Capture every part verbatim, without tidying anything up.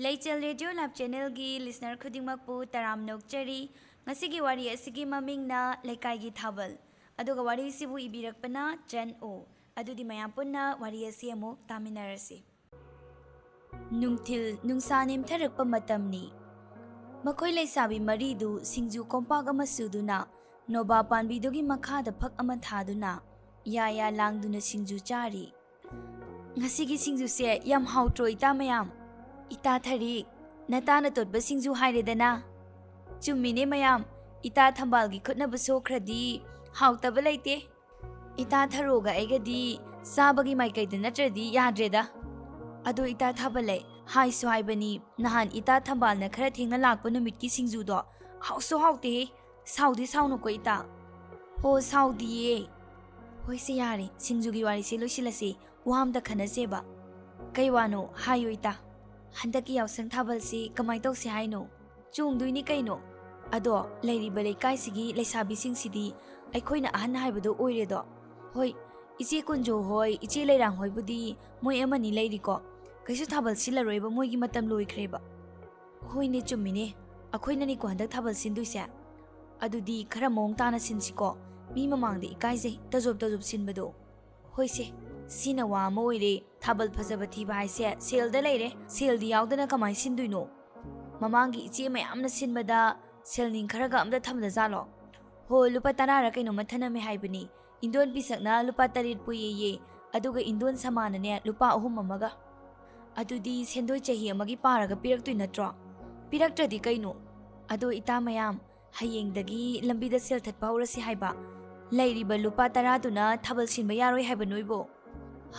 ꯂꯩꯆꯦꯜ radio live ꯆꯦꯅꯦꯜꯒꯤ listener ꯈꯨꯗꯤꯡꯃꯛꯄꯨ ꯇꯔꯥꯝꯅ ꯑꯣꯛꯆꯔꯤ꯫ ꯉꯁꯤꯒꯤ ꯋꯥꯔꯤ ꯑꯁꯤꯒꯤ ꯃꯃꯤꯡꯅ ꯂꯩꯀꯥꯏꯒꯤ ꯊꯥꯕꯜ, ꯑꯗꯨꯒ ꯋꯥꯔꯤꯁꯤꯕꯨ ꯏꯕꯤꯔꯛꯄꯅ ꯆꯟ ꯑꯣ꯫ ꯑꯗꯨꯗꯤ ꯃꯌꯥꯝ ꯄꯨꯟꯅ ꯋꯥꯔꯤ ꯑꯁꯤ ꯑꯃꯨꯛ ꯇꯥꯃꯤꯟꯅꯔꯁꯤ꯫ ꯅꯨꯡꯊꯤꯜ ꯅꯨꯡꯁꯥ ꯅꯦꯝꯊꯔꯛꯄ ꯃꯇꯝꯅꯤ꯫ ꯃꯈꯣꯏ ꯂꯩꯁꯥꯕꯤ ꯃꯔꯤꯗꯨ ꯁꯤꯡꯖꯨ ꯀꯣꯝꯄꯥꯛ ꯑꯃ ꯁꯨꯗꯨꯅ, ꯅꯣꯕꯥ ꯄꯥꯝꯕꯤꯗꯨꯒꯤ ꯃꯈꯥꯗ ꯐꯛ ꯑꯃ ꯊꯥꯗꯨꯅ, ꯌꯥ ꯌꯥ ꯂꯥꯡꯗꯨꯅ ꯁꯤꯡꯖꯨ ꯆꯥꯔꯤ꯫ "ꯉꯁꯤꯒꯤ ꯁꯤꯡꯖꯨꯁꯦ ꯌꯥꯝ ꯍꯥꯎꯇ꯭ꯔꯣ, ꯏꯇꯥ ꯃꯌꯥꯝ?" "ꯏꯇꯥ ꯊꯔꯤꯛ, ꯅꯇꯥꯅ ꯇꯣꯠꯄ ꯁꯤꯡꯖꯨ ꯍꯥꯏꯔꯦꯗꯅ?" "ꯆꯨꯝꯃꯤꯅꯦ ꯃꯌꯥꯝ, ꯏꯇꯥ ꯊꯝꯕꯥꯜꯒꯤ ꯈꯨꯠꯅꯕ ꯁꯣꯛꯈ꯭ꯔꯗꯤ ꯍꯥꯎꯇꯕ ꯂꯩꯇꯦ꯫ ꯏꯇꯥ ꯊꯔꯣꯒ ꯑꯩꯒꯗꯤ ꯆꯥꯕꯒꯤ ꯃꯥꯏꯀꯩꯗ ꯅꯠꯇ꯭ꯔꯗꯤ ꯌꯥꯗ꯭ꯔꯦꯗ꯫ ꯑꯗꯣ ꯏꯇꯥ ꯊꯥꯕꯜꯂꯩ, ꯍꯥꯏꯁꯨ ꯍꯥꯏꯕꯅꯤ, ꯅꯍꯥꯟ ꯏꯇꯥ ꯊꯝꯕꯥꯜꯅ ꯈꯔ ꯊꯦꯡꯅ ꯂꯥꯛꯄ ꯅꯨꯃꯤꯠꯀꯤ ꯁꯤꯡꯖꯨꯗꯣ ꯍꯥꯎꯁꯨ ꯍꯥꯎꯇꯦꯍꯦ, ꯁꯥꯎꯗꯤ ꯁꯥꯎꯅꯨꯀꯣ ꯏꯇꯥ꯫" "ꯍꯣ, ꯁꯥꯎꯗꯤꯌꯦ꯫ ꯍꯣꯏꯁꯦ ꯌꯥꯔꯦ, ꯁꯤꯡꯖꯨꯒꯤ ꯋꯥꯔꯤꯁꯦ ꯂꯣꯏꯁꯤꯜꯂꯁꯤ, ꯋꯥ ꯑꯝꯇ ꯈꯟꯅꯁꯦꯕ꯫" "ꯀꯩ ꯋꯥꯅꯣ? ꯍꯥꯏꯌꯨ ꯏꯇꯥ꯫" "ꯍꯟꯗꯛꯀꯤ ꯌꯥꯎꯁꯪ ꯊꯥꯕꯜꯁꯤ ꯀꯃꯥꯏ ꯇꯧꯁꯦ ꯍꯥꯏꯅꯣ?" "ꯆꯣꯡꯗꯣꯏꯅꯤ ꯀꯩꯅꯣ꯫ ꯑꯗꯣ ꯂꯩꯔꯤꯕ ꯂꯩꯀꯥꯏꯁꯤꯒꯤ ꯂꯩꯁꯥꯕꯤꯁꯤꯡꯁꯤꯗꯤ ꯑꯩꯈꯣꯏꯅ ꯑꯍꯟ ꯍꯥꯏꯕꯗꯣ ꯑꯣꯏꯔꯦꯗꯣ꯫ ꯍꯣꯏ, ꯏꯆꯦ ꯀꯨꯟꯖꯣ ꯍꯣꯏ, ꯏꯆꯦ ꯂꯩꯔꯥꯡ ꯍꯣꯏꯕꯨꯗꯤ ꯃꯣꯏ ꯑꯃꯅꯤ ꯂꯩꯔꯤꯀꯣ꯫ ꯀꯩꯁꯨ ꯊꯥꯕꯜ ꯁꯤꯜꯂꯔꯣꯏꯕ, ꯃꯣꯏꯒꯤ ꯃꯇꯝ ꯂꯣꯏꯈ꯭ꯔꯦꯕ꯫" "ꯍꯣꯏꯅꯦ, ꯆꯨꯝꯃꯤꯅꯦ, ꯑꯩꯈꯣꯏꯅꯅꯤꯀꯣ ꯍꯟꯗꯛ ꯊꯥꯕꯜ ꯁꯤꯟꯗꯣꯏꯁꯦ꯫ ꯑꯗꯨꯗꯤ ꯈꯔ ꯃꯑꯣꯡ ꯇꯥꯅ ꯁꯤꯟꯁꯤꯀꯣ, ꯃꯤ ꯃꯃꯥꯡꯗ ꯏꯀꯥꯏꯖꯩ ꯇꯖꯣꯞ ꯇꯖꯣꯞ ꯁꯤꯟꯕꯗꯣ꯫" "ꯍꯣꯏꯁꯦ, ꯁꯤꯅ ꯋꯥ ꯑꯃ ꯑꯣꯏꯔꯦ, ꯊꯥꯕꯜ ꯐꯖꯕ ꯊꯤꯕ ꯍꯥꯏꯁꯦ ꯁꯦꯜꯗ ꯂꯩꯔꯦ, ꯁꯦꯜꯗꯤ ꯌꯥꯎꯗꯅ ꯀꯃꯥꯏ ꯁꯤꯟꯗꯣꯏꯅꯣ? ꯃꯃꯥꯡꯒꯤ ꯏꯆꯦ ꯃꯌꯥꯝꯅ ꯁꯤꯟꯕꯗ ꯁꯦꯜ ꯅꯤꯡ ꯈꯔꯒ ꯑꯝꯇ ꯊꯝꯗꯖꯥꯠꯂꯣ?" "ꯍꯣ, ꯂꯨꯄꯥ ꯇꯔꯥꯔ ꯀꯩꯅꯣꯝꯃ ꯊꯅꯝꯃꯦ ꯍꯥꯏꯕꯅꯤ, ꯏꯟꯗꯣꯟ ꯄꯤꯁꯛꯅ ꯂꯨꯄꯥ ꯇꯔꯦꯠ ꯄꯨꯏꯌꯦꯌꯦ, ꯑꯗꯨꯒ ꯏꯟꯗꯣꯟ ꯁꯃꯥꯅꯅꯦ ꯂꯨꯄꯥ ꯑꯍꯨꯝ ꯑꯃꯒ꯫ ꯑꯗꯨꯗꯤ ꯁꯦꯟꯗꯣꯏ ꯆꯍꯤ ꯑꯃꯒꯤ ꯄꯥꯔꯒ ꯄꯤꯔꯛꯇꯣꯏ ꯅꯠꯇ꯭ꯔꯣ?" "ꯄꯤꯔꯛꯇ꯭ꯔꯗꯤ ꯀꯩꯅꯣ? ꯑꯗꯣ ꯏꯇꯥ ꯃꯌꯥꯝ, ꯍꯌꯦꯡꯗꯒꯤ ꯂꯝꯕꯤꯗ ꯁꯦꯜ ꯊꯠꯄ ꯍꯧꯔꯁꯤ ꯍꯥꯏꯕ꯫ ꯂꯩꯔꯤꯕ ꯂꯨꯄꯥ ꯇꯔꯥꯗꯨꯅ ꯊꯥꯕꯜ ꯁꯤꯟꯕ ꯌꯥꯔꯣꯏ ꯍꯥꯏꯕ ꯅꯣꯏꯕꯣ?"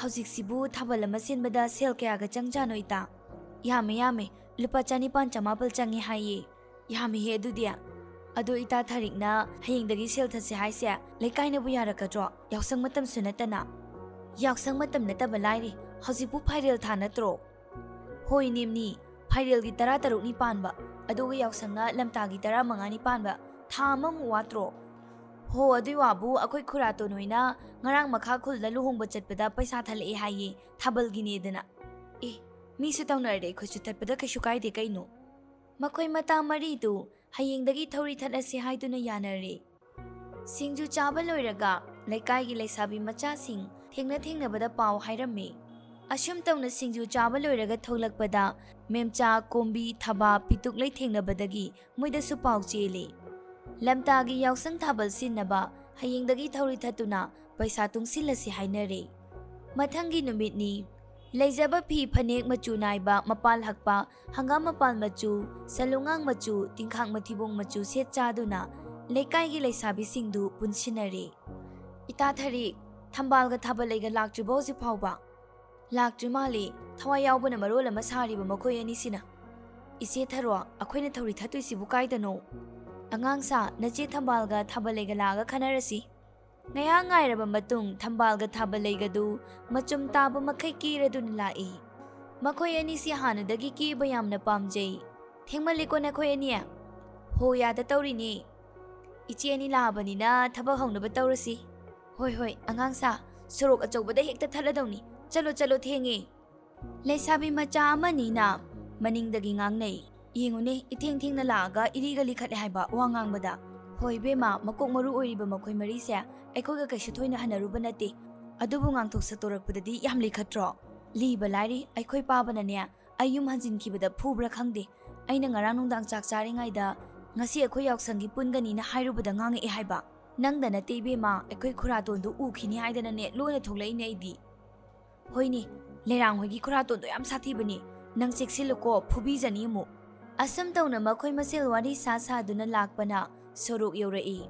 "ꯍꯧꯖꯤꯛꯁꯤꯕꯨ ꯊꯥꯕꯜ ꯑꯃ ꯁꯤꯟꯕꯗ ꯁꯦꯜ ꯀꯌꯥꯒ ꯆꯪꯖꯥꯠꯅꯣ ꯏꯇꯥ?" "ꯌꯥꯝꯃꯦ, ꯌꯥꯝꯃꯦ, ꯂꯨꯄꯥ ꯆꯅꯤꯄꯥꯟ ꯆꯃꯥꯄꯜ ꯆꯪꯉꯦ ꯍꯥꯏꯌꯦ꯫" "ꯌꯥꯝꯃꯤꯍꯦ ꯑꯗꯨꯗꯤ꯫ ꯑꯗꯣ ꯏꯇꯥ ꯊꯥꯔꯤꯛꯅ ꯍꯌꯦꯡꯗꯒꯤ ꯁꯦꯜ ꯊꯠꯁꯦ ꯍꯥꯏꯁꯦ ꯂꯩꯀꯥꯏꯅꯕꯨ ꯌꯥꯔꯛꯀꯗ꯭ꯔꯣ? ꯌꯥꯎꯁꯪ ꯃꯇꯝꯁꯨ ꯅꯠꯇꯅ꯫" "ꯌꯥꯎꯁꯪ ꯃꯇꯝ ꯅꯠꯇꯕ ꯂꯥꯏꯔꯤ, ꯍꯧꯖꯤꯛꯄꯨ ꯐꯥꯏꯔꯦꯜ ꯊꯥ ꯅꯠꯇ꯭ꯔꯣ?" "ꯍꯣꯏ ꯅꯦꯝꯅꯤ, ꯐꯥꯏꯔꯦꯜꯒꯤ ꯇꯔꯥꯇꯔꯨꯛꯅꯤ ꯄꯥꯟꯕ, ꯑꯗꯨꯒ ꯌꯥꯎꯁꯪꯅ ꯂꯝꯇꯥꯒꯤ ꯇꯔꯥꯃꯉꯥꯅꯤ ꯄꯥꯟꯕ, ꯊꯥ ꯑꯃꯃꯨꯛ ꯋꯥꯠꯇ꯭ꯔꯣ?" "ꯍꯣ, ꯑꯗꯨꯏ ꯋꯥꯕꯨ ꯑꯩꯈꯣꯏ ꯈꯨꯔꯥꯇꯣꯟ ꯍꯣꯏꯅ ꯉꯔꯥꯡ ꯃꯈꯥ ꯈꯨꯜꯗ ꯂꯨꯍꯣꯡꯕ ꯆꯠꯄꯗ ꯄꯩꯁꯥ ꯊꯠꯂꯛꯑꯦ ꯍꯥꯏꯌꯦ, ꯊꯥꯕꯜꯒꯤꯅꯦꯗꯅ꯫" "ꯑꯦ, ꯃꯤꯁꯨ ꯇꯧꯅꯔꯗꯤ ꯑꯩꯈꯣꯏꯁꯨ ꯊꯠꯄꯗ ꯀꯩꯁꯨ ꯀꯥꯏꯗꯦ ꯀꯩꯅꯣ꯫ ꯃꯈꯣꯏ ꯃꯇꯥ ꯃꯔꯤꯗꯨ ꯍꯌꯦꯡꯗꯒꯤ ꯊꯧꯔꯤ ꯊꯠꯂꯁꯤ ꯍꯥꯏꯗꯨꯅ ꯌꯥꯅꯔꯦ꯫ ꯁꯤꯡꯖꯨ ꯆꯥꯕ ꯂꯣꯏꯔꯒ ꯂꯩꯀꯥꯏꯒꯤ ꯂꯩꯁꯥꯕꯤ ꯃꯆꯥꯁꯤꯡ ꯊꯦꯡꯅ ꯊꯦꯡꯅꯕꯗ ꯄꯥꯎ ꯍꯥꯏꯔꯝꯃꯤ꯫ ꯑꯁꯨꯝ ꯇꯧꯅ ꯁꯤꯡꯖꯨ ꯆꯥꯕ ꯂꯣꯏꯔꯒ ꯊꯣꯛꯂꯛꯄꯗ ꯃꯦꯝꯆꯥ, ꯀꯣꯝꯕꯤ, ꯊꯕꯥ, ꯄꯤꯇꯨꯛ ꯂꯣꯏ ꯊꯦꯡꯅꯕꯗꯒꯤ ꯃꯣꯏꯗꯁꯨ ꯄꯥꯎ ꯆꯦꯜꯂꯤ꯫ ꯂꯝꯇꯥꯒꯤ ꯌꯥꯎꯁꯪ ꯊꯥꯕꯜ ꯁꯤꯟꯅꯕ ꯍꯌꯦꯡꯗꯒꯤ ꯊꯧꯔꯤ ꯊꯠꯇꯨꯅ ꯄꯩꯁꯥ ꯇꯨꯡꯁꯤꯜꯂꯁꯤ ꯍꯥꯏꯅꯔꯦ꯫ ꯃꯊꯪꯒꯤ ꯅꯨꯃꯤꯠꯅꯤ꯫ ꯂꯩꯖꯕ ꯐꯤ ꯐꯅꯦꯛ ꯃꯆꯨ ꯅꯥꯏꯕ, ꯃꯄꯥꯜ ꯍꯛꯄ, ꯍꯪꯒꯥꯝ ꯃꯄꯥꯜ ꯃꯆꯨ, ꯁꯂꯨꯉꯥꯡ ꯃꯆꯨ, ꯇꯤꯡꯈꯥꯡ ꯃꯊꯤꯕꯣꯡ ꯃꯆꯨ ꯁꯦꯠ ꯆꯥꯗꯨꯅ ꯂꯩꯀꯥꯏꯒꯤ ꯂꯩꯁꯥꯕꯤꯁꯤꯡꯗꯨ ꯄꯨꯟꯁꯤꯟꯅꯔꯦ꯫ "ꯏꯇꯥ ꯊꯔꯤ, ꯊꯝꯕꯥꯜꯒ ꯊꯥꯕꯜ ꯂꯩꯒ ꯂꯥꯛꯇ꯭ꯔꯤꯕꯣ ꯍꯧꯖꯤꯛ ꯐꯥꯎꯕ?" "ꯂꯥꯛꯇ꯭ꯔꯤ ꯃꯥꯜꯂꯤ, ꯊꯋꯥꯏ ꯌꯥꯎꯕꯅ ꯃꯔꯣꯜ ꯑꯃ ꯁꯥꯔꯤꯕ ꯃꯈꯣꯏ ꯑꯅꯤꯁꯤꯅ꯫" "ꯏꯆꯦ ꯊꯔꯣ, ꯑꯩꯈꯣꯏꯅ ꯊꯧꯔꯤ ꯊꯠꯇꯣꯏꯁꯤꯕꯨ ꯀꯥꯏꯗꯅꯣ?" "ꯑꯉꯥꯡ ꯁꯥ, ꯅꯆꯦ ꯊꯝꯕꯥꯜꯒ ꯊꯥꯕꯜ ꯂꯩꯒ ꯂꯥꯛꯑꯒ ꯈꯟꯅꯔꯁꯤ꯫" ꯉꯥꯏꯍꯥꯛ ꯉꯥꯏꯔꯕ ꯃꯇꯨꯡ ꯊꯝꯕꯥꯜꯒ ꯊꯥꯕꯜ ꯂꯩꯒꯗꯨ ꯃꯆꯨꯝ ꯇꯥꯕ ꯃꯈꯩ ꯀꯦꯔꯗꯨꯅ ꯂꯥꯛꯏ꯫ ꯃꯈꯣꯏ ꯑꯅꯤꯁꯤ ꯍꯥꯟꯅꯗꯒꯤ ꯀꯦꯕ ꯌꯥꯝꯅ ꯄꯥꯝꯖꯩ꯫ "ꯊꯦꯡꯃꯜꯂꯤꯀꯣ ꯅꯈꯣꯏ ꯑꯅꯤ?" "ꯍꯣ, ꯌꯥꯗ ꯇꯧꯔꯤꯅꯤ꯫ ꯏꯆꯦ ꯑꯅꯤ ꯂꯥꯛꯑꯕꯅꯤꯅ ꯊꯕꯛ ꯍꯧꯅꯕ ꯇꯧꯔꯁꯤ꯫" "ꯍꯣꯏ, ꯍꯣꯏ, ꯑꯉꯥꯡ ꯁꯥ, ꯁꯣꯔꯣꯛ ꯑꯆꯧꯕꯗ ꯍꯦꯛꯇ ꯊꯠꯂꯗꯧꯅꯤ꯫ ꯆꯠꯂꯣ, ꯆꯠꯂꯣ, ꯊꯦꯡꯉꯦ꯫" ꯂꯩꯁꯥꯕꯤ ꯃꯆꯥ ꯑꯃꯅꯤꯅ ꯃꯅꯤꯡꯗꯒꯤ ꯉꯥꯡꯅꯩ꯫ "ꯌꯦꯡꯉꯨꯅꯦ, ꯏꯊꯦꯡ ꯊꯦꯡꯅ ꯂꯥꯛꯑꯒ ꯏꯔꯤꯒ ꯂꯤꯈꯠꯂꯦ ꯍꯥꯏꯕ ꯋꯥ ꯉꯥꯡꯕꯗ꯫" "ꯍꯣꯏ ꯏꯕꯦꯝꯃ, ꯃꯀꯣꯛ ꯃꯔꯨ ꯑꯣꯏꯔꯤꯕ ꯃꯈꯣꯏ ꯃꯔꯤꯁꯦ ꯑꯩꯈꯣꯏꯒ ꯀꯩꯁꯨ ꯊꯣꯏꯅ ꯍꯟꯅꯔꯨꯕ ꯅꯠꯇꯦ꯫ ꯑꯗꯨꯕꯨ ꯉꯥꯡꯊꯣꯛ ꯁꯛꯇꯣꯔꯛꯄꯗꯗꯤ ꯌꯥꯝ ꯂꯤꯈꯠꯇ꯭ꯔꯣ? ꯂꯤꯕ ꯂꯥꯏꯔꯤ, ꯑꯩꯈꯣꯏ ꯄꯥꯕꯅꯅꯦ, ꯑꯩ ꯌꯨꯝ ꯍꯟꯖꯤꯟꯈꯤꯕꯗ ꯐꯨꯕ꯭ꯔꯥ ꯈꯪꯗꯦ꯫ ꯑꯩꯅ ꯉꯔꯥꯡ ꯅꯨꯡꯗꯥꯡ ꯆꯥꯛ ꯆꯥꯔꯤꯉꯩꯗ ꯉꯁꯤ ꯑꯩꯈꯣꯏ ꯌꯥꯎꯁꯪꯒꯤ ꯄꯨꯟꯒꯅꯤꯅ ꯍꯥꯏꯔꯨꯕꯗ ꯉꯥꯡꯉꯛꯑꯦ ꯍꯥꯏꯕ꯫ ꯅꯪꯗ ꯅꯠꯇꯦ ꯏꯕꯦꯝꯃ, ꯑꯩꯈꯣꯏ ꯈꯨꯔꯥꯇꯣꯟꯗꯨ ꯎꯈꯤꯅꯤ ꯍꯥꯏꯗꯅꯅꯦ ꯂꯣꯟꯅ ꯊꯣꯛꯂꯛꯏꯅꯦ ꯑꯩꯗꯤ꯫" "ꯍꯣꯏꯅꯦ, ꯂꯩꯔꯥꯡ ꯍꯣꯏꯒꯤ ꯈꯨꯔꯥꯇꯣꯟꯗꯣ ꯌꯥꯝ ꯁꯥꯊꯤꯕꯅꯤ꯫ ꯅꯪ ꯆꯦꯛꯁꯤꯜꯂꯨꯀꯣ, ꯐꯨꯕꯤꯖꯅꯤ ꯑꯃꯨꯛ꯫" ꯑꯁꯨꯝ ꯇꯧꯅ ꯃꯈꯣꯏ ꯃꯁꯦꯜ ꯋꯥꯔꯤ ꯁꯥ ꯁꯥꯗꯨꯅ ꯂꯥꯛꯄꯅ ꯁꯣꯔꯣꯛ ꯌꯧꯔꯛꯏ꯫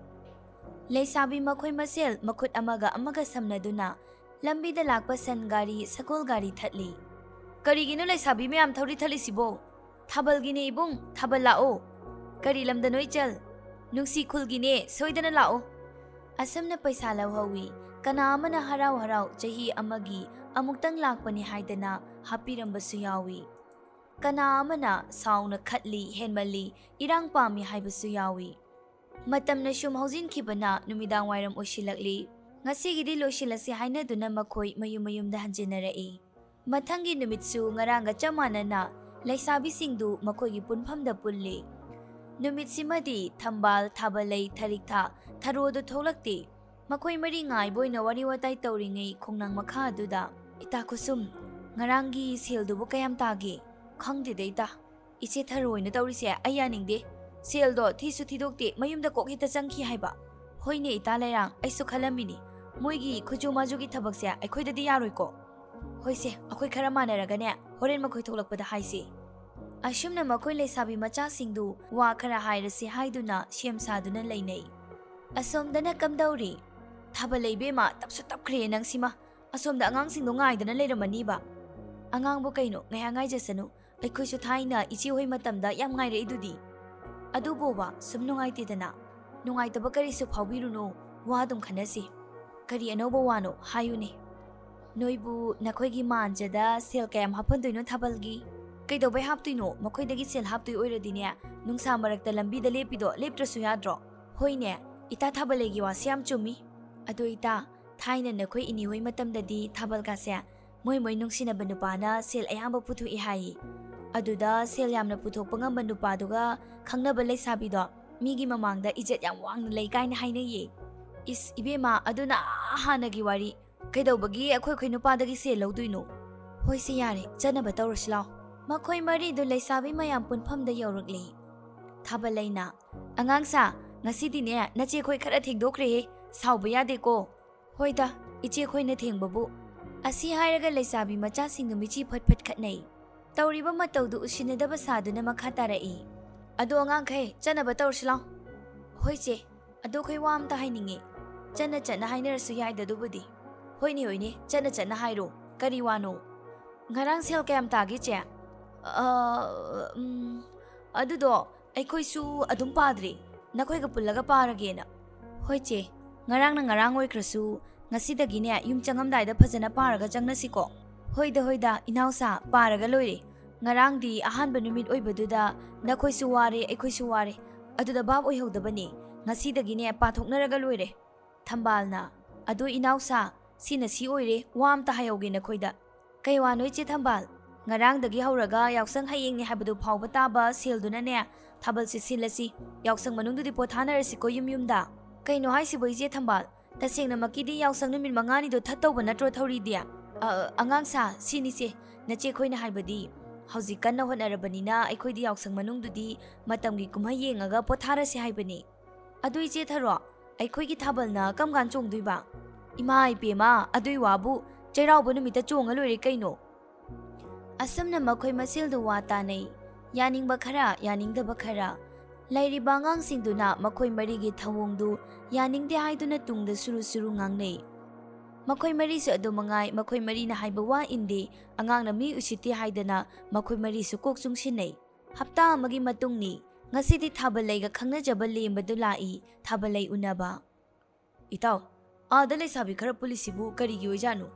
ꯂꯩꯁꯥꯕꯤ ꯃꯈꯣꯏ ꯃꯁꯦꯜ ꯃꯈꯨꯠ ꯑꯃꯒ ꯑꯃꯒ ꯁꯝꯅꯗꯨꯅ ꯂꯝꯕꯤꯗ ꯂꯥꯛꯄ ꯁꯟ ꯒꯥꯔꯤ, ꯁꯒꯣꯜ ꯒꯥꯔꯤ ꯊꯠꯂꯤ꯫ "ꯀꯔꯤꯒꯤꯅꯣ ꯂꯩꯁꯥꯕꯤ ꯃꯌꯥꯝ ꯊꯧꯔꯤ ꯊꯠꯂꯤꯁꯤꯕꯣ?" "ꯊꯥꯕꯜꯒꯤꯅꯦ ꯏꯕꯨꯡ, ꯊꯥꯕꯜ ꯂꯥꯛꯑꯣ꯫" "ꯀꯔꯤ ꯂꯝꯗꯅꯣ ꯏꯆꯜ?" "ꯅꯨꯡꯁꯤ ꯈꯨꯜꯒꯤꯅꯦ, ꯁꯣꯏꯗꯅ ꯂꯥꯛꯑꯣ꯫" ꯑꯁꯨꯝꯅ ꯄꯩꯁꯥ ꯂꯧꯍꯧꯋꯤ꯫ ꯀꯅꯥ ꯑꯃꯅ ꯍꯔꯥꯎ ꯍꯔꯥꯎ ꯆꯍꯤ ꯑꯃꯒꯤ ꯑꯃꯨꯛꯇꯪ ꯂꯥꯛꯄꯅꯤ ꯍꯥꯏꯗꯅ ꯍꯥꯞꯄꯤꯔꯝꯕꯁꯨ ꯌꯥꯎꯏ꯫ ꯀꯅꯥ ꯑꯃꯅ ꯁꯥꯎꯅ ꯈꯠꯂꯤ, ꯍꯦꯟꯃꯜꯂꯤ, ꯏꯔꯥꯡ ꯄꯥꯝꯃꯤ ꯍꯥꯏꯕꯁꯨ ꯌꯥꯎꯏ꯫ ꯃꯇꯝꯅ ꯁꯨꯝ ꯍꯧꯖꯤꯟꯈꯤꯕꯅ ꯅꯨꯃꯤꯗꯥꯡ ꯋꯥꯏꯔꯝ ꯑꯣꯏꯁꯤꯜꯂꯛꯂꯤ꯫ ꯉꯁꯤꯒꯤꯗꯤ ꯂꯣꯏꯁꯤꯜꯂꯁꯤ ꯍꯥꯏꯅꯗꯨꯅ ꯃꯈꯣꯏ ꯃꯌꯨꯝ ꯃꯌꯨꯝꯗ ꯍꯟꯖꯤꯟꯅꯔꯛꯏ꯫ ꯃꯊꯪꯒꯤ ꯅꯨꯃꯤꯠꯁꯨ ꯉꯔꯥꯡꯒ ꯆꯞ ꯃꯥꯟꯅꯅ ꯂꯩꯁꯥꯕꯤꯁꯤꯡꯗꯨ ꯃꯈꯣꯏꯒꯤ ꯄꯨꯟꯐꯝꯗ ꯄꯨꯜꯂꯤ꯫ ꯅꯨꯃꯤꯠꯁꯤꯃꯗꯤ ꯊꯝꯕꯥꯜ, ꯊꯥꯕꯜꯂꯩ, ꯊꯔꯤꯛꯊꯥ, ꯊꯔꯣꯗꯨ ꯊꯣꯛꯂꯛꯇꯦ꯫ ꯃꯈꯣꯏ ꯃꯔꯤ ꯉꯥꯏꯕ ꯑꯣꯏꯅ ꯋꯥꯔꯤ ꯋꯥꯇꯥꯏ ꯇꯧꯔꯤꯉꯩ ꯈꯣꯡꯅꯥꯡ ꯃꯈꯥ ꯑꯗꯨꯗ, "ꯏꯇꯥ ꯈꯨꯁꯨꯝ, ꯉꯔꯥꯡꯒꯤ ꯁꯦꯜꯗꯨꯕꯨ ꯀꯌꯥꯝ ꯇꯥꯒꯦ?" "ꯈꯪꯗꯦꯗ ꯏꯇꯥ꯫ ꯏꯆꯦ ꯊꯔꯣꯏꯅ ꯇꯧꯔꯤꯁꯦ ꯑꯩ ꯌꯥꯅꯤꯡꯗꯦ꯫ ꯁꯦꯜꯗꯣ ꯊꯤꯁꯨ ꯊꯤꯗꯣꯛꯇꯦ, ꯃꯌꯨꯝꯗ ꯀꯣꯛ ꯍꯦꯛꯇ ꯆꯪꯈꯤ ꯍꯥꯏꯕ꯫" "ꯍꯣꯏꯅꯦ ꯏꯇꯥ ꯂꯩꯔꯥꯡ, ꯑꯩꯁꯨ ꯈꯜꯂꯝꯃꯤꯅꯤ꯫ ꯃꯣꯏꯒꯤ ꯈꯨꯠꯁꯨ ꯃꯥꯖꯨꯒꯤ ꯊꯕꯛꯁꯦ ꯑꯩꯈꯣꯏꯗꯗꯤ ꯌꯥꯔꯣꯏꯀꯣ꯫" "ꯍꯣꯏꯁꯦ, ꯑꯩꯈꯣꯏ ꯈꯔ ꯃꯥꯟꯅꯔꯒꯅꯦ, ꯍꯣꯔꯦꯟ ꯃꯈꯣꯏ ꯊꯣꯛꯂꯛꯄꯗ ꯍꯥꯏꯁꯤ꯫" ꯑꯁꯨꯝꯅ ꯃꯈꯣꯏ ꯂꯩꯁꯥꯕꯤ ꯃꯆꯥꯁꯤꯡꯗꯨ ꯋꯥ ꯈꯔ ꯍꯥꯏꯔꯁꯤ ꯍꯥꯏꯗꯨꯅ ꯁꯦꯝ ꯁꯥꯗꯨꯅ ꯂꯩꯅꯩ꯫ ꯑꯁꯣꯝꯗꯅ ꯀꯝꯗꯧꯔꯤ? "ꯊꯥꯕꯜꯂꯩ ꯏꯕꯦꯝꯃ, ꯇꯞꯁꯨ ꯇꯞꯈ꯭ꯔꯦ ꯅꯪꯁꯤꯃ꯫ ꯑꯁꯣꯝꯗ ꯑꯉꯥꯡꯁꯤꯡꯗꯣ ꯉꯥꯏꯗꯅ ꯂꯩꯔꯝꯃꯅꯤꯕ꯫" "ꯑꯉꯥꯡꯕꯨ ꯀꯩꯅꯣ, ꯉꯥꯏꯍꯥꯛ ꯉꯥꯏꯖꯁꯅꯨ꯫ ꯑꯩꯈꯣꯏꯁꯨ ꯊꯥꯏꯅ ꯏꯆꯦ ꯍꯣꯏ ꯃꯇꯝꯗ ꯌꯥꯝ ꯉꯥꯏꯔꯛꯏꯗꯨꯗꯤ꯫" "ꯑꯗꯨꯕꯣꯕ ꯁꯨꯝ ꯅꯨꯡꯉꯥꯏꯇꯦꯗꯅ꯫" "ꯅꯨꯡꯉꯥꯏꯇꯕ ꯀꯔꯤꯁꯨ ꯐꯥꯎꯕꯤꯔꯨꯅꯨ, ꯋꯥ ꯑꯗꯨꯝ ꯈꯟꯅꯁꯤ꯫ ꯀꯔꯤ ꯑꯅꯧꯕ ꯋꯥꯅꯣ ꯍꯥꯏꯌꯨꯅꯦ꯫" "ꯅꯣꯏꯕꯨ ꯅꯈꯣꯏꯒꯤ ꯃꯥꯟꯖꯗ ꯁꯦꯜ ꯀꯌꯥꯝ ꯍꯥꯞꯐꯟꯗꯣꯏꯅꯣ ꯊꯥꯕꯜꯒꯤ?" "ꯀꯩꯗꯧꯕꯩ ꯍꯥꯞꯇꯣꯏꯅꯣ? ꯃꯈꯣꯏꯗꯒꯤ ꯁꯦꯜ ꯍꯥꯞꯇꯣꯏ ꯑꯣꯏꯔꯗꯤꯅꯦ, ꯅꯨꯡꯁꯥ ꯃꯔꯛꯇ ꯂꯝꯕꯤꯗ ꯂꯦꯞꯄꯤꯗꯣ ꯂꯦꯞꯇ꯭ꯔꯁꯨ ꯌꯥꯗ꯭ꯔꯣ?" "ꯍꯣꯏꯅꯦ, ꯏꯇꯥ ꯊꯥꯕꯜꯂꯩꯒꯤ ꯋꯥꯁꯦ ꯌꯥꯝ ꯆꯨꯝꯃꯤ꯫ ꯑꯗꯣ ꯏꯇꯥ, ꯊꯥꯏꯅ ꯅꯈꯣꯏ ꯏꯅꯦ ꯍꯣꯏ ꯃꯇꯝꯗꯗꯤ ꯊꯥꯕꯜꯒꯁꯦ ꯃꯣꯏ ꯃꯣꯏ ꯅꯨꯡꯁꯤꯅꯕ ꯅꯨꯄꯥꯅ ꯁꯦꯜ ꯑꯌꯥꯝꯕ ꯄꯨꯊꯣꯛꯏ ꯍꯥꯏꯌꯦ꯫ ꯑꯗꯨꯗ ꯁꯦꯜ ꯌꯥꯝꯅ ꯄꯨꯊꯣꯛꯄ ꯉꯝꯕ ꯅꯨꯄꯥꯗꯨꯒ ꯈꯪꯅꯕ ꯂꯩꯁꯥꯕꯤꯗꯣ ꯃꯤꯒꯤ ꯃꯃꯥꯡꯗ ꯏꯖꯠ ꯌꯥꯝ ꯋꯥꯡꯅ ꯂꯩ ꯀꯥꯏꯅ ꯍꯥꯏꯅꯩꯌꯦ꯫" "ꯏꯁ ꯏꯕꯦꯝꯃ, ꯑꯗꯨꯅ ꯑꯥ ꯍꯥꯟꯅꯒꯤ ꯋꯥꯔꯤ꯫ ꯀꯩꯗꯧꯕꯒꯤ ꯑꯩꯈꯣꯏ ꯑꯩꯈꯣꯏ ꯅꯨꯄꯥꯗꯒꯤ ꯁꯦꯜ ꯂꯧꯗꯣꯏꯅꯣ?" "ꯍꯣꯏꯁꯦ ꯌꯥꯔꯦ, ꯆꯠꯅꯕ ꯇꯧꯔꯁꯤ ꯂꯥꯎ꯫" ꯃꯈꯣꯏ ꯃꯔꯤꯗꯨ ꯂꯩꯁꯥꯕꯤ ꯃꯌꯥꯝ ꯄꯨꯟꯐꯝꯗ ꯌꯧꯔꯛꯂꯦ꯫ ꯊꯥꯕꯜꯂꯩꯅ, "ꯑꯉꯥꯡꯁꯥ, ꯉꯁꯤꯗꯤꯅꯦ ꯅꯆꯦꯈꯣꯏ ꯈꯔ ꯊꯦꯡꯗꯣꯛꯈ꯭ꯔꯦꯍꯦ, ꯁꯥꯎꯕ ꯌꯥꯗꯦꯀꯣ꯫" "ꯍꯣꯏꯗ, ꯏꯆꯦꯈꯣꯏꯅ ꯊꯦꯡꯕꯕꯨ꯫" ꯑꯁꯤ ꯍꯥꯏꯔꯒ ꯂꯩꯁꯥꯕꯤ ꯃꯆꯥꯁꯤꯡꯗꯨ ꯃꯤꯆꯤ ꯐꯠ ꯐꯠ ꯈꯠꯅꯩ꯫ ꯇꯧꯔꯤꯕ ꯃꯇꯧꯗꯨ ꯎꯁꯤꯟꯅꯗꯕ ꯁꯥꯗꯨꯅ ꯃꯈꯥ ꯇꯥꯔꯛꯏ꯫ "ꯑꯗꯣ ꯑꯉꯥꯡꯈꯩ, ꯆꯠꯅꯕ ꯇꯧꯔꯁꯤ ꯂꯥꯎ꯫" "ꯍꯣꯏ ꯆꯦ, ꯑꯗꯣ ꯑꯩꯈꯣꯏ ꯋꯥ ꯑꯝꯇ ꯍꯥꯏꯅꯤꯡꯉꯤ꯫" "ꯆꯠꯅ ꯆꯠꯅ ꯍꯥꯏꯅꯔꯁꯨ ꯌꯥꯏꯗ ꯑꯗꯨꯕꯨꯗꯤ꯫" "ꯍꯣꯏꯅꯦ ꯍꯣꯏꯅꯦ, ꯆꯠꯅ ꯆꯠꯅ ꯍꯥꯏꯔꯣ꯫ ꯀꯔꯤ ꯋꯥꯅꯣ?" "ꯉꯔꯥꯡ ꯁꯦꯜ ꯀꯌꯥꯝ ꯇꯥꯒꯦ ꯆꯦ?" "ꯑ, ꯎꯝ, ꯑꯗꯨꯗꯣ ꯑꯩꯈꯣꯏꯁꯨ ꯑꯗꯨꯝ ꯄꯥꯗ꯭ꯔꯤ, ꯅꯈꯣꯏꯒ ꯄꯨꯜꯂꯒ ꯄꯥꯔꯒꯦꯅ꯫" "ꯍꯣꯏ ꯆꯦ, ꯉꯔꯥꯡꯅ ꯉꯔꯥꯡ ꯑꯣꯏꯈ꯭ꯔꯁꯨ, ꯉꯁꯤꯗꯒꯤꯅꯦ ꯌꯨꯝ ꯆꯪꯉꯝꯗꯥꯏꯗ ꯐꯖꯅ ꯄꯥꯔꯒ ꯆꯪꯅꯁꯤꯀꯣ꯫" "ꯍꯣꯏꯗ ꯍꯣꯏꯗ ꯏꯅꯥꯎꯁꯥ, ꯄꯥꯔꯒ ꯂꯣꯏꯔꯦ꯫ ꯉꯔꯥꯡꯗꯤ ꯑꯍꯥꯟꯕ ꯅꯨꯃꯤꯠ ꯑꯣꯏꯕꯗꯨꯗ ꯅꯈꯣꯏꯁꯨ ꯋꯥꯔꯦ, ꯑꯩꯈꯣꯏꯁꯨ ꯋꯥꯔꯦ꯫ ꯑꯗꯨꯗ ꯚꯥꯞ ꯑꯣꯏꯍꯧꯗꯕꯅꯦ꯫ ꯉꯁꯤꯗꯒꯤꯅꯦ ꯄꯥꯊꯣꯛꯅꯔꯒ ꯂꯣꯏꯔꯦ꯫" ꯊꯝꯕꯥꯜꯅ, "ꯑꯗꯨ ꯏꯅꯥꯎꯁꯥ, ꯁꯤꯅ ꯁꯤ ꯑꯣꯏꯔꯦ, ꯋꯥ ꯑꯝꯇ ꯍꯥꯏꯍꯧꯒꯦ ꯅꯈꯣꯏꯗ꯫" "ꯀꯩ ꯋꯥꯅꯣ, ꯏꯆꯦ ꯊꯝꯕꯥꯜ? ꯉꯔꯥꯡꯗꯒꯤ ꯍꯧꯔꯒ ꯌꯥꯎꯁꯪ ꯍꯌꯦꯡꯅꯤ ꯍꯥꯏꯕꯗꯨ ꯐꯥꯎꯕ ꯇꯥꯕ ꯁꯦꯜꯗꯨꯅꯅꯦ, ꯊꯥꯕꯜꯁꯦ ꯁꯤꯜꯂꯁꯤ, ꯌꯥꯎꯁꯪ ꯃꯅꯨꯡꯗꯨꯗꯤ ꯄꯣꯊꯥꯅꯔꯁꯤꯀꯣ ꯌꯨꯝ ꯌꯨꯝꯗ꯫ ꯀꯩꯅꯣ ꯍꯥꯏꯁꯤꯕꯣ, ꯏꯆꯦ ꯊꯝꯕꯥꯜ? ꯇꯁꯦꯡꯅꯃꯛꯀꯤꯗꯤ ꯌꯥꯎꯁꯪ ꯅꯨꯃꯤꯠ ꯃꯉꯥꯅꯤꯗꯣ ꯊꯠꯇꯧꯕ ꯅꯠꯇ꯭ꯔꯣ ꯊꯧꯔꯤꯗꯤ?" "ꯑ, ꯑꯉꯥꯡ ꯁꯥ, ꯁꯤꯅꯤꯁꯦ꯫ ꯅꯆꯦ ꯈꯣꯏꯅ ꯍꯥꯏꯕꯗꯤ, ꯍꯧꯖꯤꯛ ꯀꯟꯅ ꯍꯣꯠꯅꯔꯕꯅꯤꯅ ꯑꯩꯈꯣꯏꯗꯤ ꯌꯥꯎꯁꯪ ꯃꯅꯨꯡꯗꯨꯗꯤ ꯃꯇꯝꯒꯤ ꯀꯨꯝꯍꯩ ꯌꯦꯡꯉꯒ ꯄꯣꯊꯥꯔꯁꯤ ꯍꯥꯏꯕꯅꯤ꯫ ꯑꯗꯨ ꯏꯆꯦ ꯊꯔꯣ, ꯑꯩꯈꯣꯏꯒꯤ ꯊꯥꯕꯜꯅ ꯀꯝ ꯀꯥꯟ ꯆꯣꯡꯗꯣꯏꯕ?" "ꯏꯃꯥ ꯏꯄꯦꯝꯃ, ꯑꯗꯨꯏ ꯋꯥꯕꯨ ꯆꯩꯔꯥꯎꯕ ꯅꯨꯃꯤꯠꯇ ꯆꯣꯡꯉ ꯂꯣꯏꯔꯦ ꯀꯩꯅꯣ?" ꯑꯁꯨꯝꯅ ꯃꯈꯣꯏ ꯃꯁꯦꯜꯗꯨ ꯋꯥ ꯇꯥꯅꯩ꯫ ꯌꯥꯅꯤꯡꯕ ꯈꯔ, ꯌꯥꯅꯤꯡꯗꯕ ꯈꯔ꯫ ꯂꯩꯔꯤꯕ ꯑꯉꯥꯡꯁꯤꯡꯗꯨꯅ ꯃꯈꯣꯏ ꯃꯔꯤꯒꯤ ꯊꯧꯑꯣꯡꯗꯨ ꯌꯥꯅꯤꯡꯗꯦ ꯍꯥꯏꯗꯨꯅ ꯇꯨꯡꯗ ꯁꯨꯔꯨ ꯁꯨꯔꯨ ꯉꯥꯡꯅꯩ꯫ ꯃꯈꯣꯏ ꯃꯔꯤꯁꯨ ꯑꯗꯨ ꯃꯉꯥꯏ, ꯃꯈꯣꯏ ꯃꯔꯤꯅ ꯍꯥꯏꯕ ꯋꯥ ꯏꯟꯗꯦ, ꯑꯉꯥꯡꯅ ꯃꯤ ꯎꯁꯤꯠꯇꯦ ꯍꯥꯏꯗꯅ ꯃꯈꯣꯏ ꯃꯔꯤꯁꯨ ꯀꯣꯛ ꯆꯨꯡꯁꯤꯟꯅꯩ꯫ ꯍꯞꯇꯥ ꯑꯃꯒꯤ ꯃꯇꯨꯡꯅꯤ꯫ ꯉꯁꯤꯗꯤ ꯊꯥꯕꯜꯂꯩꯒ ꯈꯪꯅꯖꯕ ꯂꯦꯝꯕꯗꯨ ꯂꯥꯛꯏ, ꯊꯥꯕꯜꯂꯩ ꯎꯅꯕ꯫ "ꯏꯇꯥꯎ, ꯑꯥꯗ ꯂꯩꯁꯥꯕꯤ ꯈꯔ ꯄꯨꯜꯂꯤꯁꯤꯕꯨ ꯀꯔꯤꯒꯤ ꯑꯣꯏꯖꯥꯠꯅꯣ?"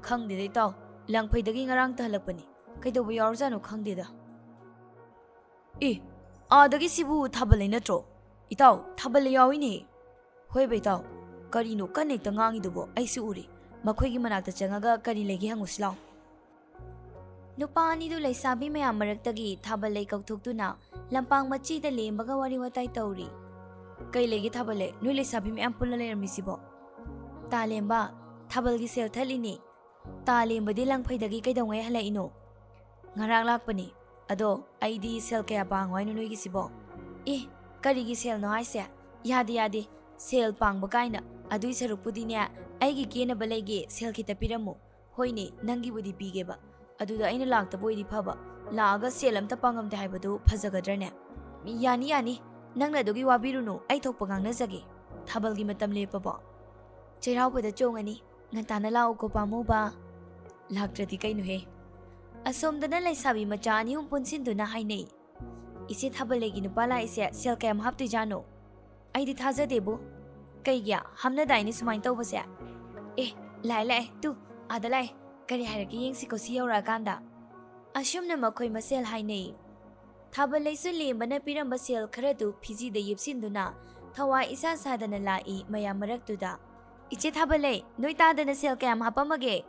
"ꯈꯪꯗꯦꯗ ꯏꯇꯥꯎ, ꯂꯪꯐꯩꯗꯒꯤ ꯉꯔꯥꯡꯇ ꯍꯜꯂꯛꯄꯅꯤ꯫ ꯀꯩꯗꯧꯕ ꯌꯥꯎꯔꯖꯥꯠꯅꯣ ꯈꯪꯗꯦꯗ꯫" "ꯑꯦ, ꯑꯥꯗꯒꯤ ꯁꯤꯕꯨ ꯊꯥꯕꯜꯂꯩ ꯅꯠꯇ꯭ꯔꯣ? ꯏꯇꯥꯎ, ꯊꯥꯕꯜꯂꯩ ꯌꯥꯎꯏꯅꯦ꯫" "ꯍꯣꯏꯕ ꯏꯇꯥꯎ, ꯀꯔꯤꯅꯣ ꯀꯟꯅ ꯍꯦꯛꯇ ꯉꯥꯡꯉꯤꯗꯨꯕꯣ? ꯑꯩꯁꯨ ꯎꯔꯦ꯫ ꯃꯈꯣꯏꯒꯤ ꯃꯅꯥꯛꯇ ꯆꯪꯉꯒ ꯀꯔꯤ ꯂꯩꯒꯦ ꯍꯪꯉꯨꯁꯤ ꯂꯥꯎ꯫" ꯅꯨꯄꯥ ꯑꯅꯤꯗꯨ ꯂꯩꯁꯥꯕꯤ ꯃꯌꯥꯝ ꯃꯔꯛꯇꯒꯤ ꯊꯥꯕꯜꯂꯩ ꯀꯧꯊꯣꯛꯇꯨꯅ ꯂꯝꯄꯥꯛ ꯃꯆꯤꯗ ꯂꯦꯝꯕꯒ ꯋꯥꯔꯤ ꯋꯥꯇꯥꯏ ꯇꯧꯔꯤ꯫ "ꯀꯩ ꯂꯩꯒꯦ ꯊꯥꯕꯜꯂꯩ? ꯅꯣꯏ ꯂꯩꯁꯥꯕꯤ ꯃꯌꯥꯝ ꯄꯨꯜꯂ ꯂꯩꯔꯝꯃꯤꯁꯤꯕꯣ?" "ꯇꯥ ꯂꯦꯝꯕ, ꯊꯥꯕꯜꯒꯤ ꯁꯦꯜ ꯊꯠꯂꯤꯅꯦ꯫ ꯇꯥ ꯂꯦꯝꯕꯗꯤ ꯂꯪꯐꯩꯗꯒꯤ ꯀꯩꯗꯧꯉꯩ ꯍꯜꯂꯛꯏꯅꯣ?" "ꯉꯔꯥꯡ ꯂꯥꯛꯄꯅꯤ꯫ ꯑꯗꯣ ꯑꯩꯗꯤ ꯁꯦꯜ ꯀꯌꯥ ꯄꯥꯡꯉꯣ ꯍꯥꯏꯅꯣ ꯅꯣꯏꯒꯤꯁꯤꯕꯣ?" "ꯑꯦ, ꯀꯔꯤꯒꯤ ꯁꯦꯜꯅꯣ ꯍꯥꯏꯁꯦ? ꯌꯥꯗꯦ, ꯌꯥꯗꯦ꯫ ꯁꯦꯜ ꯄꯥꯡꯕ ꯀꯥꯏꯅ꯫ ꯑꯗꯨꯏ ꯁꯔꯨꯛꯄꯨꯗꯤꯅꯦ, ꯑꯩꯒꯤ ꯀꯦꯅꯕ ꯂꯩꯒꯦ, ꯁꯦꯜ ꯈꯤꯇ ꯄꯤꯔꯝꯃꯨ꯫" "ꯍꯣꯏꯅꯦ, ꯅꯪꯒꯤꯕꯨꯗꯤ ꯄꯤꯒꯦꯕ꯫ ꯑꯗꯨꯗ ꯑꯩꯅ ꯂꯥꯛꯇꯕ ꯑꯣꯏꯗꯤ ꯐꯕ꯫ ꯂꯥꯛꯑꯒ ꯁꯦꯜ ꯑꯝꯇ ꯄꯥꯡꯉꯝꯗꯦ ꯍꯥꯏꯕꯗꯨ ꯐꯖꯒꯗ꯭ꯔꯅꯦ?" "ꯌꯥꯅꯤ, ꯌꯥꯅꯤ꯫ ꯅꯪꯅ ꯑꯗꯨꯒꯤ ꯋꯥꯕꯤꯔꯨꯅꯨ, ꯑꯩ ꯊꯣꯛꯄ ꯉꯥꯡꯅꯖꯒꯦ꯫ ꯊꯥꯕꯜꯒꯤ ꯃꯇꯝ ꯂꯦꯞꯄꯕꯣ?" "ꯆꯩꯔꯥꯎꯕꯗ ꯆꯣꯡꯉꯅꯤ꯫ ꯉꯟꯇꯥꯅ ꯂꯥꯛꯎꯀꯣ ꯄꯥꯝꯃꯨꯕ꯫" "ꯂꯥꯛꯇ꯭ꯔꯗꯤ ꯀꯩꯅꯣꯍꯦ?" ꯑꯁꯣꯝꯗꯅ ꯂꯩꯁꯥꯕꯤ ꯃꯆꯥ ꯑꯅꯤ ꯑꯍꯨꯝ ꯄꯨꯟꯁꯤꯟꯗꯨꯅ ꯍꯥꯏꯅꯩ꯫ "ꯏꯆꯦ ꯊꯥꯕꯜꯂꯩꯒꯤ ꯅꯨꯄꯥ ꯂꯥꯛꯏꯁꯦ ꯁꯦꯜ ꯀꯌꯥꯝ ꯍꯥꯞꯇꯣꯏꯖꯥꯠꯅꯣ?" "ꯑꯩꯗꯤ ꯊꯥꯖꯗꯦꯕꯨ꯫ ꯀꯩꯒꯤ? ꯍꯥꯞꯅꯗꯥꯏꯅꯦ ꯁꯨꯃꯥꯏꯅ ꯇꯧꯕꯁꯦ?" "ꯑꯦ, ꯂꯥꯛꯑꯦ, ꯂꯥꯛꯑꯦ, ꯇꯨ, ꯑꯥꯗ ꯂꯥꯛꯑꯦ꯫ ꯀꯔꯤ ꯍꯥꯏꯔꯛꯀꯦ ꯌꯦꯡꯁꯤꯀꯣ ꯁꯤ ꯌꯧꯔꯛꯑꯀꯥꯟꯗ꯫" ꯑꯁꯨꯝꯅ ꯃꯈꯣꯏ ꯃꯁꯦꯜ ꯍꯥꯏꯅꯩ꯫ ꯊꯥꯕꯜꯂꯩꯁꯨ ꯂꯦꯝꯕꯅ ꯄꯤꯔꯝꯕ ꯁꯦꯜ ꯈꯔꯗꯨ ꯐꯤꯖꯤꯗ ꯌꯦꯞꯁꯤꯟꯗꯨꯅ ꯊꯋꯥꯏ ꯏꯁꯥ ꯁꯥꯗꯅ ꯂꯥꯛꯏ ꯃꯌꯥꯝ ꯃꯔꯛꯇꯨꯗ꯫ "ꯏꯆꯦ ꯊꯥꯕꯜꯂꯩ, ꯅꯣꯏ ꯇꯥꯗꯅ ꯁꯦꯜ ꯀꯌꯥꯝ ꯍꯥꯞꯄꯝꯃꯒꯦ?"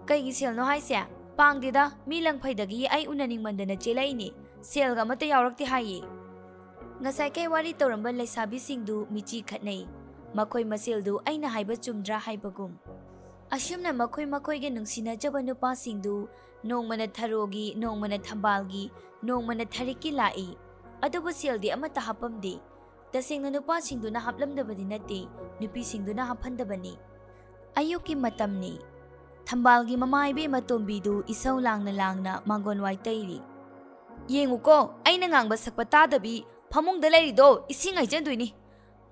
"ꯀꯩꯒꯤ ꯁꯦꯜꯅꯣ ꯍꯥꯏꯁꯦ?" "ꯄꯥꯡꯗꯦꯗ, ꯃꯤ ꯂꯪꯐꯩꯗꯒꯤ ꯑꯩ ꯎꯅꯅꯤꯡꯃꯟꯗꯅ ꯆꯦꯜꯂꯛꯏꯅꯦ꯫ ꯁꯦꯜꯒ ꯑꯃꯠꯇ ꯌꯥꯎꯔꯛꯇꯦ ꯍꯥꯏꯌꯦ꯫" ꯉꯁꯥꯏ ꯀꯩ ꯋꯥꯔꯤ ꯇꯧꯔꯝꯕ ꯂꯩꯁꯥꯕꯤꯁꯤꯡꯗꯨ ꯃꯤꯆꯤ ꯈꯠꯅꯩ꯫ ꯃꯈꯣꯏ ꯃꯁꯦꯜꯗꯨ ꯑꯩꯅ ꯍꯥꯏꯕ ꯆꯨꯝꯗ꯭ꯔꯥ ꯍꯥꯏꯕꯒꯨꯝ꯫ ꯑꯁꯨꯝꯅ ꯃꯈꯣꯏ ꯃꯈꯣꯏꯒꯤ ꯅꯨꯡꯁꯤꯅꯖꯕ ꯅꯨꯄꯥꯁꯤꯡꯗꯨ ꯅꯣꯡꯃꯅ ꯊꯔꯣꯒꯤ, ꯅꯣꯡꯃꯅ ꯊꯝꯕꯥꯜꯒꯤ, ꯅꯣꯡꯃꯅ ꯊꯔꯤꯛꯀꯤ ꯂꯥꯛꯏ꯫ ꯑꯗꯨꯕꯨ ꯁꯦꯜꯗꯤ ꯑꯃꯠꯇ ꯍꯥꯞꯄꯝꯗꯦ꯫ ꯇꯁꯦꯡꯅ ꯅꯨꯄꯥꯁꯤꯡꯗꯨꯅ ꯍꯥꯞꯂꯝꯗꯕꯗꯤ ꯅꯠꯇꯦ, ꯅꯨꯄꯤꯁꯤꯡꯗꯨꯅ ꯍꯥꯞꯍꯟꯗꯕꯅꯤ꯫ ꯑꯌꯨꯛꯀꯤ ꯃꯇꯝꯅꯤ꯫ ꯊꯝꯕꯥꯜꯒꯤ ꯃꯃꯥ ꯏꯕꯦꯝꯃ ꯇꯣꯝꯕꯤꯗꯨ ꯏꯁꯧ ꯂꯥꯡꯅ ꯂꯥꯡꯅ ꯃꯥꯡꯒꯣꯟ ꯋꯥꯏ ꯇꯩꯔꯤ꯫ "ꯌꯦꯡꯉꯨꯀꯣ, ꯑꯩꯅ ꯉꯥꯡꯕ ꯁꯛꯄ ꯇꯥꯗꯕꯤ ꯐꯃꯨꯡꯗ ꯂꯩꯔꯤꯗꯣ ꯏꯁꯤꯡ ꯍꯩꯖꯟꯗꯣꯏꯅꯤ꯫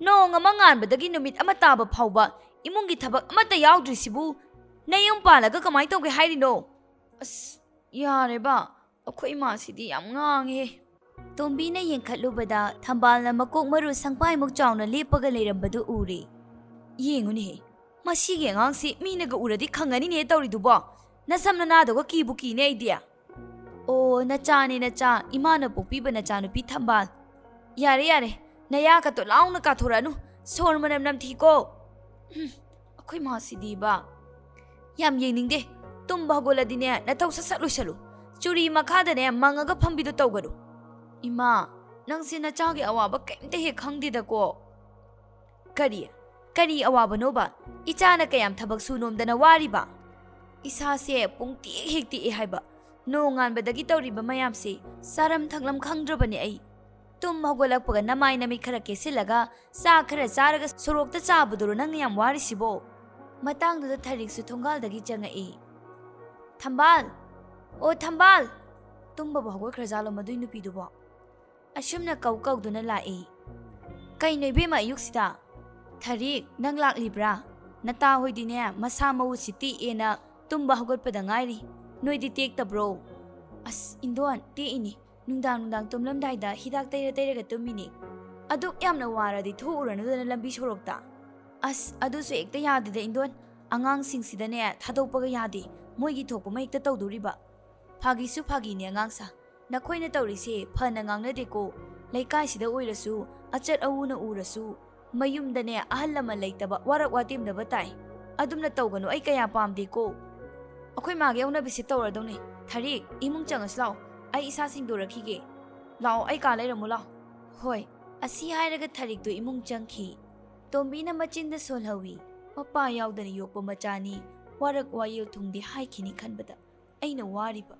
ꯅꯣꯡ ꯑꯃ ꯉꯥꯟꯕꯗꯒꯤ ꯅꯨꯃꯤꯠ ꯑꯃ ꯇꯥꯕ ꯐꯥꯎꯕ ꯏꯃꯨꯡꯒꯤ ꯊꯕꯛ ꯑꯃꯠꯇ ꯌꯥꯎꯗ꯭ꯔꯤꯁꯤꯕꯨ ꯅꯌꯨꯝ ꯄꯥꯜꯂꯒ ꯀꯃꯥꯏ ꯇꯧꯒꯦ ꯍꯥꯏꯔꯤꯅꯣ?" "ꯑꯁ, ꯌꯥꯔꯦꯕ, ꯑꯩꯈꯣꯏ ꯏꯃꯥꯁꯤꯗꯤ ꯌꯥꯝ ꯉꯥꯡꯉꯦ꯫" ꯇꯣꯝꯕꯤꯅ ꯌꯦꯡꯈꯠꯂꯨꯕꯗ ꯊꯝꯕꯥꯜꯅ ꯃꯀꯣꯛ ꯃꯔꯨ ꯁꯪꯄꯥꯏꯃꯨꯛ ꯆꯥꯎꯅ ꯂꯦꯞꯄꯒ ꯂꯩꯔꯝꯕꯗꯨ ꯎꯔꯦ꯫ "ꯌꯦꯡꯉꯨꯅꯦꯍꯦ, ꯃꯁꯤꯒꯤ ꯑꯉꯥꯡꯁꯤ ꯃꯤꯅꯒ ꯎꯔꯗꯤ ꯈꯪꯉꯅꯤꯅꯦ ꯇꯧꯔꯤꯗꯨꯕꯣ꯫ ꯅꯁꯝ ꯅꯅꯥꯗꯨꯒ ꯀꯤꯕꯨ ꯀꯤꯅꯦ ꯑꯩꯗꯤ꯫" "ꯑꯣ, ꯅꯆꯥꯅꯦ ꯅꯆꯥ, ꯏꯃꯥꯅ ꯄꯣꯛꯄꯤꯕ ꯅꯆꯥꯅꯨꯄꯤ ꯊꯝꯕꯥꯜ꯫ ꯌꯥꯔꯦ ꯌꯥꯔꯦ, ꯅꯌꯥꯒꯇꯣ ꯂꯥꯎꯅ ꯀꯥꯊꯣꯔꯛꯑꯅꯨ, ꯁꯣꯔ ꯃꯅꯝ ꯅꯝꯊꯤꯀꯣ꯫" "ꯍꯨꯝ, ꯑꯩꯈꯣꯏ ꯃꯥꯁꯤꯗꯤꯕ꯫ ꯌꯥꯝ ꯌꯦꯡꯅꯤꯡꯗꯦ꯫ ꯇꯨꯝꯕ ꯍꯧꯒꯠꯂꯗꯤꯅꯦ, ꯅꯊꯧ ꯁꯠ ꯁꯠ ꯂꯣꯏꯁꯜꯂꯨ꯫ ꯆꯨꯔꯤ ꯃꯈꯥꯗꯅꯦ ꯃꯪꯉꯒ ꯐꯝꯕꯤꯗꯣ ꯇꯧꯒꯅꯨ꯫" "ꯏꯃꯥ, ꯅꯪꯁꯦ ꯅꯆꯥꯒꯤ ꯑꯋꯥꯕ ꯀꯩꯝꯇ ꯍꯦꯛ ꯈꯪꯗꯦꯗꯀꯣ꯫" "ꯀꯔꯤ? ꯀꯔꯤ ꯑꯋꯥꯕꯅꯣꯕ? ꯏꯆꯥꯅ ꯀꯌꯥꯝ ꯊꯕꯛ ꯁꯨ ꯅꯣꯝꯗꯅ ꯋꯥꯔꯤꯕ? ꯏꯁꯥꯁꯦ ꯄꯨꯡꯇꯦꯛ ꯍꯦꯛ ꯇꯦꯛꯑꯦ ꯍꯥꯏꯕ꯫ ꯅꯣꯡꯉꯥꯟꯕꯗꯒꯤ ꯇꯧꯔꯤꯕ ꯃꯌꯥꯝꯁꯦ ꯆꯥꯔꯝ ꯊꯛꯂꯝ ꯈꯪꯗ꯭ꯔꯕꯅꯦ ꯑꯩ꯫ ꯇꯨꯝ ꯍꯧꯒꯠꯂꯛꯄꯒ ꯅꯃꯥꯏ ꯅꯃꯤꯠ ꯈꯔ ꯀꯦꯁꯤꯜꯂꯒ ꯆꯥ ꯈꯔ ꯆꯥꯔꯒ ꯁꯣꯔꯣꯛꯇ ꯆꯥꯕꯗꯨꯔꯣ ꯅꯪꯅ ꯌꯥꯝ ꯋꯥꯔꯤꯁꯤꯕꯣ?" ꯃꯇꯥꯡꯗꯨꯗ ꯊꯔꯤꯛꯁꯨ ꯊꯣꯡꯒꯥꯜꯗꯒꯤ ꯆꯪꯉꯛꯏ꯫ "ꯊꯝꯕꯥꯜ! ꯑꯣ ꯊꯝꯕꯥꯜ!" ꯇꯨꯝꯕꯕꯨ ꯍꯧꯒꯠꯈ꯭ꯔꯖꯥꯠꯂꯣ ꯃꯗꯨꯏ ꯅꯨꯄꯤꯗꯨꯕꯣ? ꯑꯁꯨꯝꯅ ꯀꯧ ꯀꯧꯗꯨꯅ ꯂꯥꯛꯏ꯫ "ꯀꯩꯅꯣ ꯏꯕꯦꯝꯃ ꯑꯌꯨꯛꯁꯤꯗ?" "ꯊꯔꯤꯛ, ꯅꯪ ꯂꯥꯛꯂꯤꯕ꯭ꯔꯥ? ꯅꯇꯥ ꯍꯣꯏꯗꯤꯅꯦ ꯃꯁꯥ ꯃꯎꯁꯤ ꯇꯦꯛꯑꯦꯅ ꯇꯨꯝꯕ ꯍꯧꯒꯠꯄꯗ ꯉꯥꯏꯔꯤ꯫ ꯅꯣꯏꯗꯤ ꯇꯦꯛꯇꯕ꯭ꯔꯣ?" "ꯑꯁ ꯏꯟꯗꯣꯟ, ꯇꯦꯛꯏꯅꯤ꯫ ꯅꯨꯡꯗꯥꯡ ꯅꯨꯡꯗꯥꯡ ꯇꯨꯝꯂꯝꯗꯥꯏꯗ ꯍꯤꯗꯥꯛ ꯇꯩꯔ ꯇꯩꯔꯒ ꯇꯨꯝꯃꯤꯅꯤ꯫ ꯑꯗꯨꯛ ꯌꯥꯝꯅ ꯋꯥꯔꯗꯤ ꯊꯣꯛꯎꯔꯅꯨꯗꯅ ꯂꯝꯕꯤ ꯁꯣꯔꯣꯛꯇ꯫" "ꯑꯁ ꯑꯗꯨꯁꯨ ꯍꯦꯛꯇ ꯌꯥꯗꯦꯗ ꯏꯟꯗꯣꯟ꯫ ꯑꯉꯥꯡꯁꯤꯡꯁꯤꯗꯅꯦ ꯊꯥꯗꯣꯛꯄꯒ ꯌꯥꯗꯦ꯫ ꯃꯣꯏꯒꯤ ꯊꯣꯛꯄ ꯑꯃ ꯍꯦꯛꯇ ꯇꯧꯗꯣꯔꯤꯕ꯫" "ꯐꯥꯒꯤꯁꯨ ꯐꯥꯒꯤꯅꯦ ꯑꯉꯥꯡꯁꯥ꯫ ꯅꯈꯣꯏꯅ ꯇꯧꯔꯤꯁꯦ ꯐꯅ ꯉꯥꯡꯅꯗꯦꯀꯣ꯫ ꯂꯩꯀꯥꯏꯁꯤꯗ ꯑꯣꯏꯔꯁꯨ, ꯑꯆꯠ ꯑꯋꯣꯅ ꯎꯔꯁꯨ, ꯃꯌꯨꯝꯗꯅꯦ ꯑꯍꯜ ꯂꯃꯟ ꯂꯩꯇꯕ, ꯋꯥꯔꯛ ꯋꯥꯇꯦꯝꯅꯕ ꯇꯥꯏ꯫ ꯑꯗꯨꯝꯅ ꯇꯧꯒꯅꯨ, ꯑꯩ ꯀꯌꯥ ꯄꯥꯝꯗꯦꯀꯣ꯫" ꯑꯩꯈꯣꯏ ꯃꯥꯒꯤ ꯍꯧꯅꯕꯤꯁꯦ ꯇꯧꯔꯗꯧꯅꯦ꯫ ꯊꯔꯤꯛ, ꯏꯃꯨꯡ ꯆꯪꯉꯁꯤ ꯂꯥꯛꯑꯣ꯫ ꯑꯩ ꯏꯁꯥ ꯁꯦꯡꯗꯣꯔꯛꯈꯤꯒꯦ꯫ ꯂꯥꯛꯑꯣ, ꯑꯩ ꯀꯥ ꯂꯩꯔꯝꯃꯨ ꯂꯥꯛꯑꯣ꯫ ꯍꯣꯏ꯫ ꯑꯁꯤ ꯍꯥꯏꯔꯒ ꯊꯔꯤꯛꯇꯨ ꯏꯃꯨꯡ ꯆꯪꯈꯤ꯫ ꯇꯣꯝꯕꯤꯅ ꯃꯆꯤꯟꯗ ꯁꯣꯜꯍꯧꯏ꯫ ꯃꯄꯥ ꯌꯥꯎꯗꯅ ꯌꯣꯛꯄ ꯃꯆꯥꯅꯤ꯫ ꯋꯥꯔꯛ ꯋꯥꯌꯦꯜ ꯊꯨꯡꯗꯦ ꯍꯥꯏꯈꯤꯅꯤ ꯈꯟꯕꯗ ꯑꯩꯅ ꯋꯥꯔꯤꯕ꯫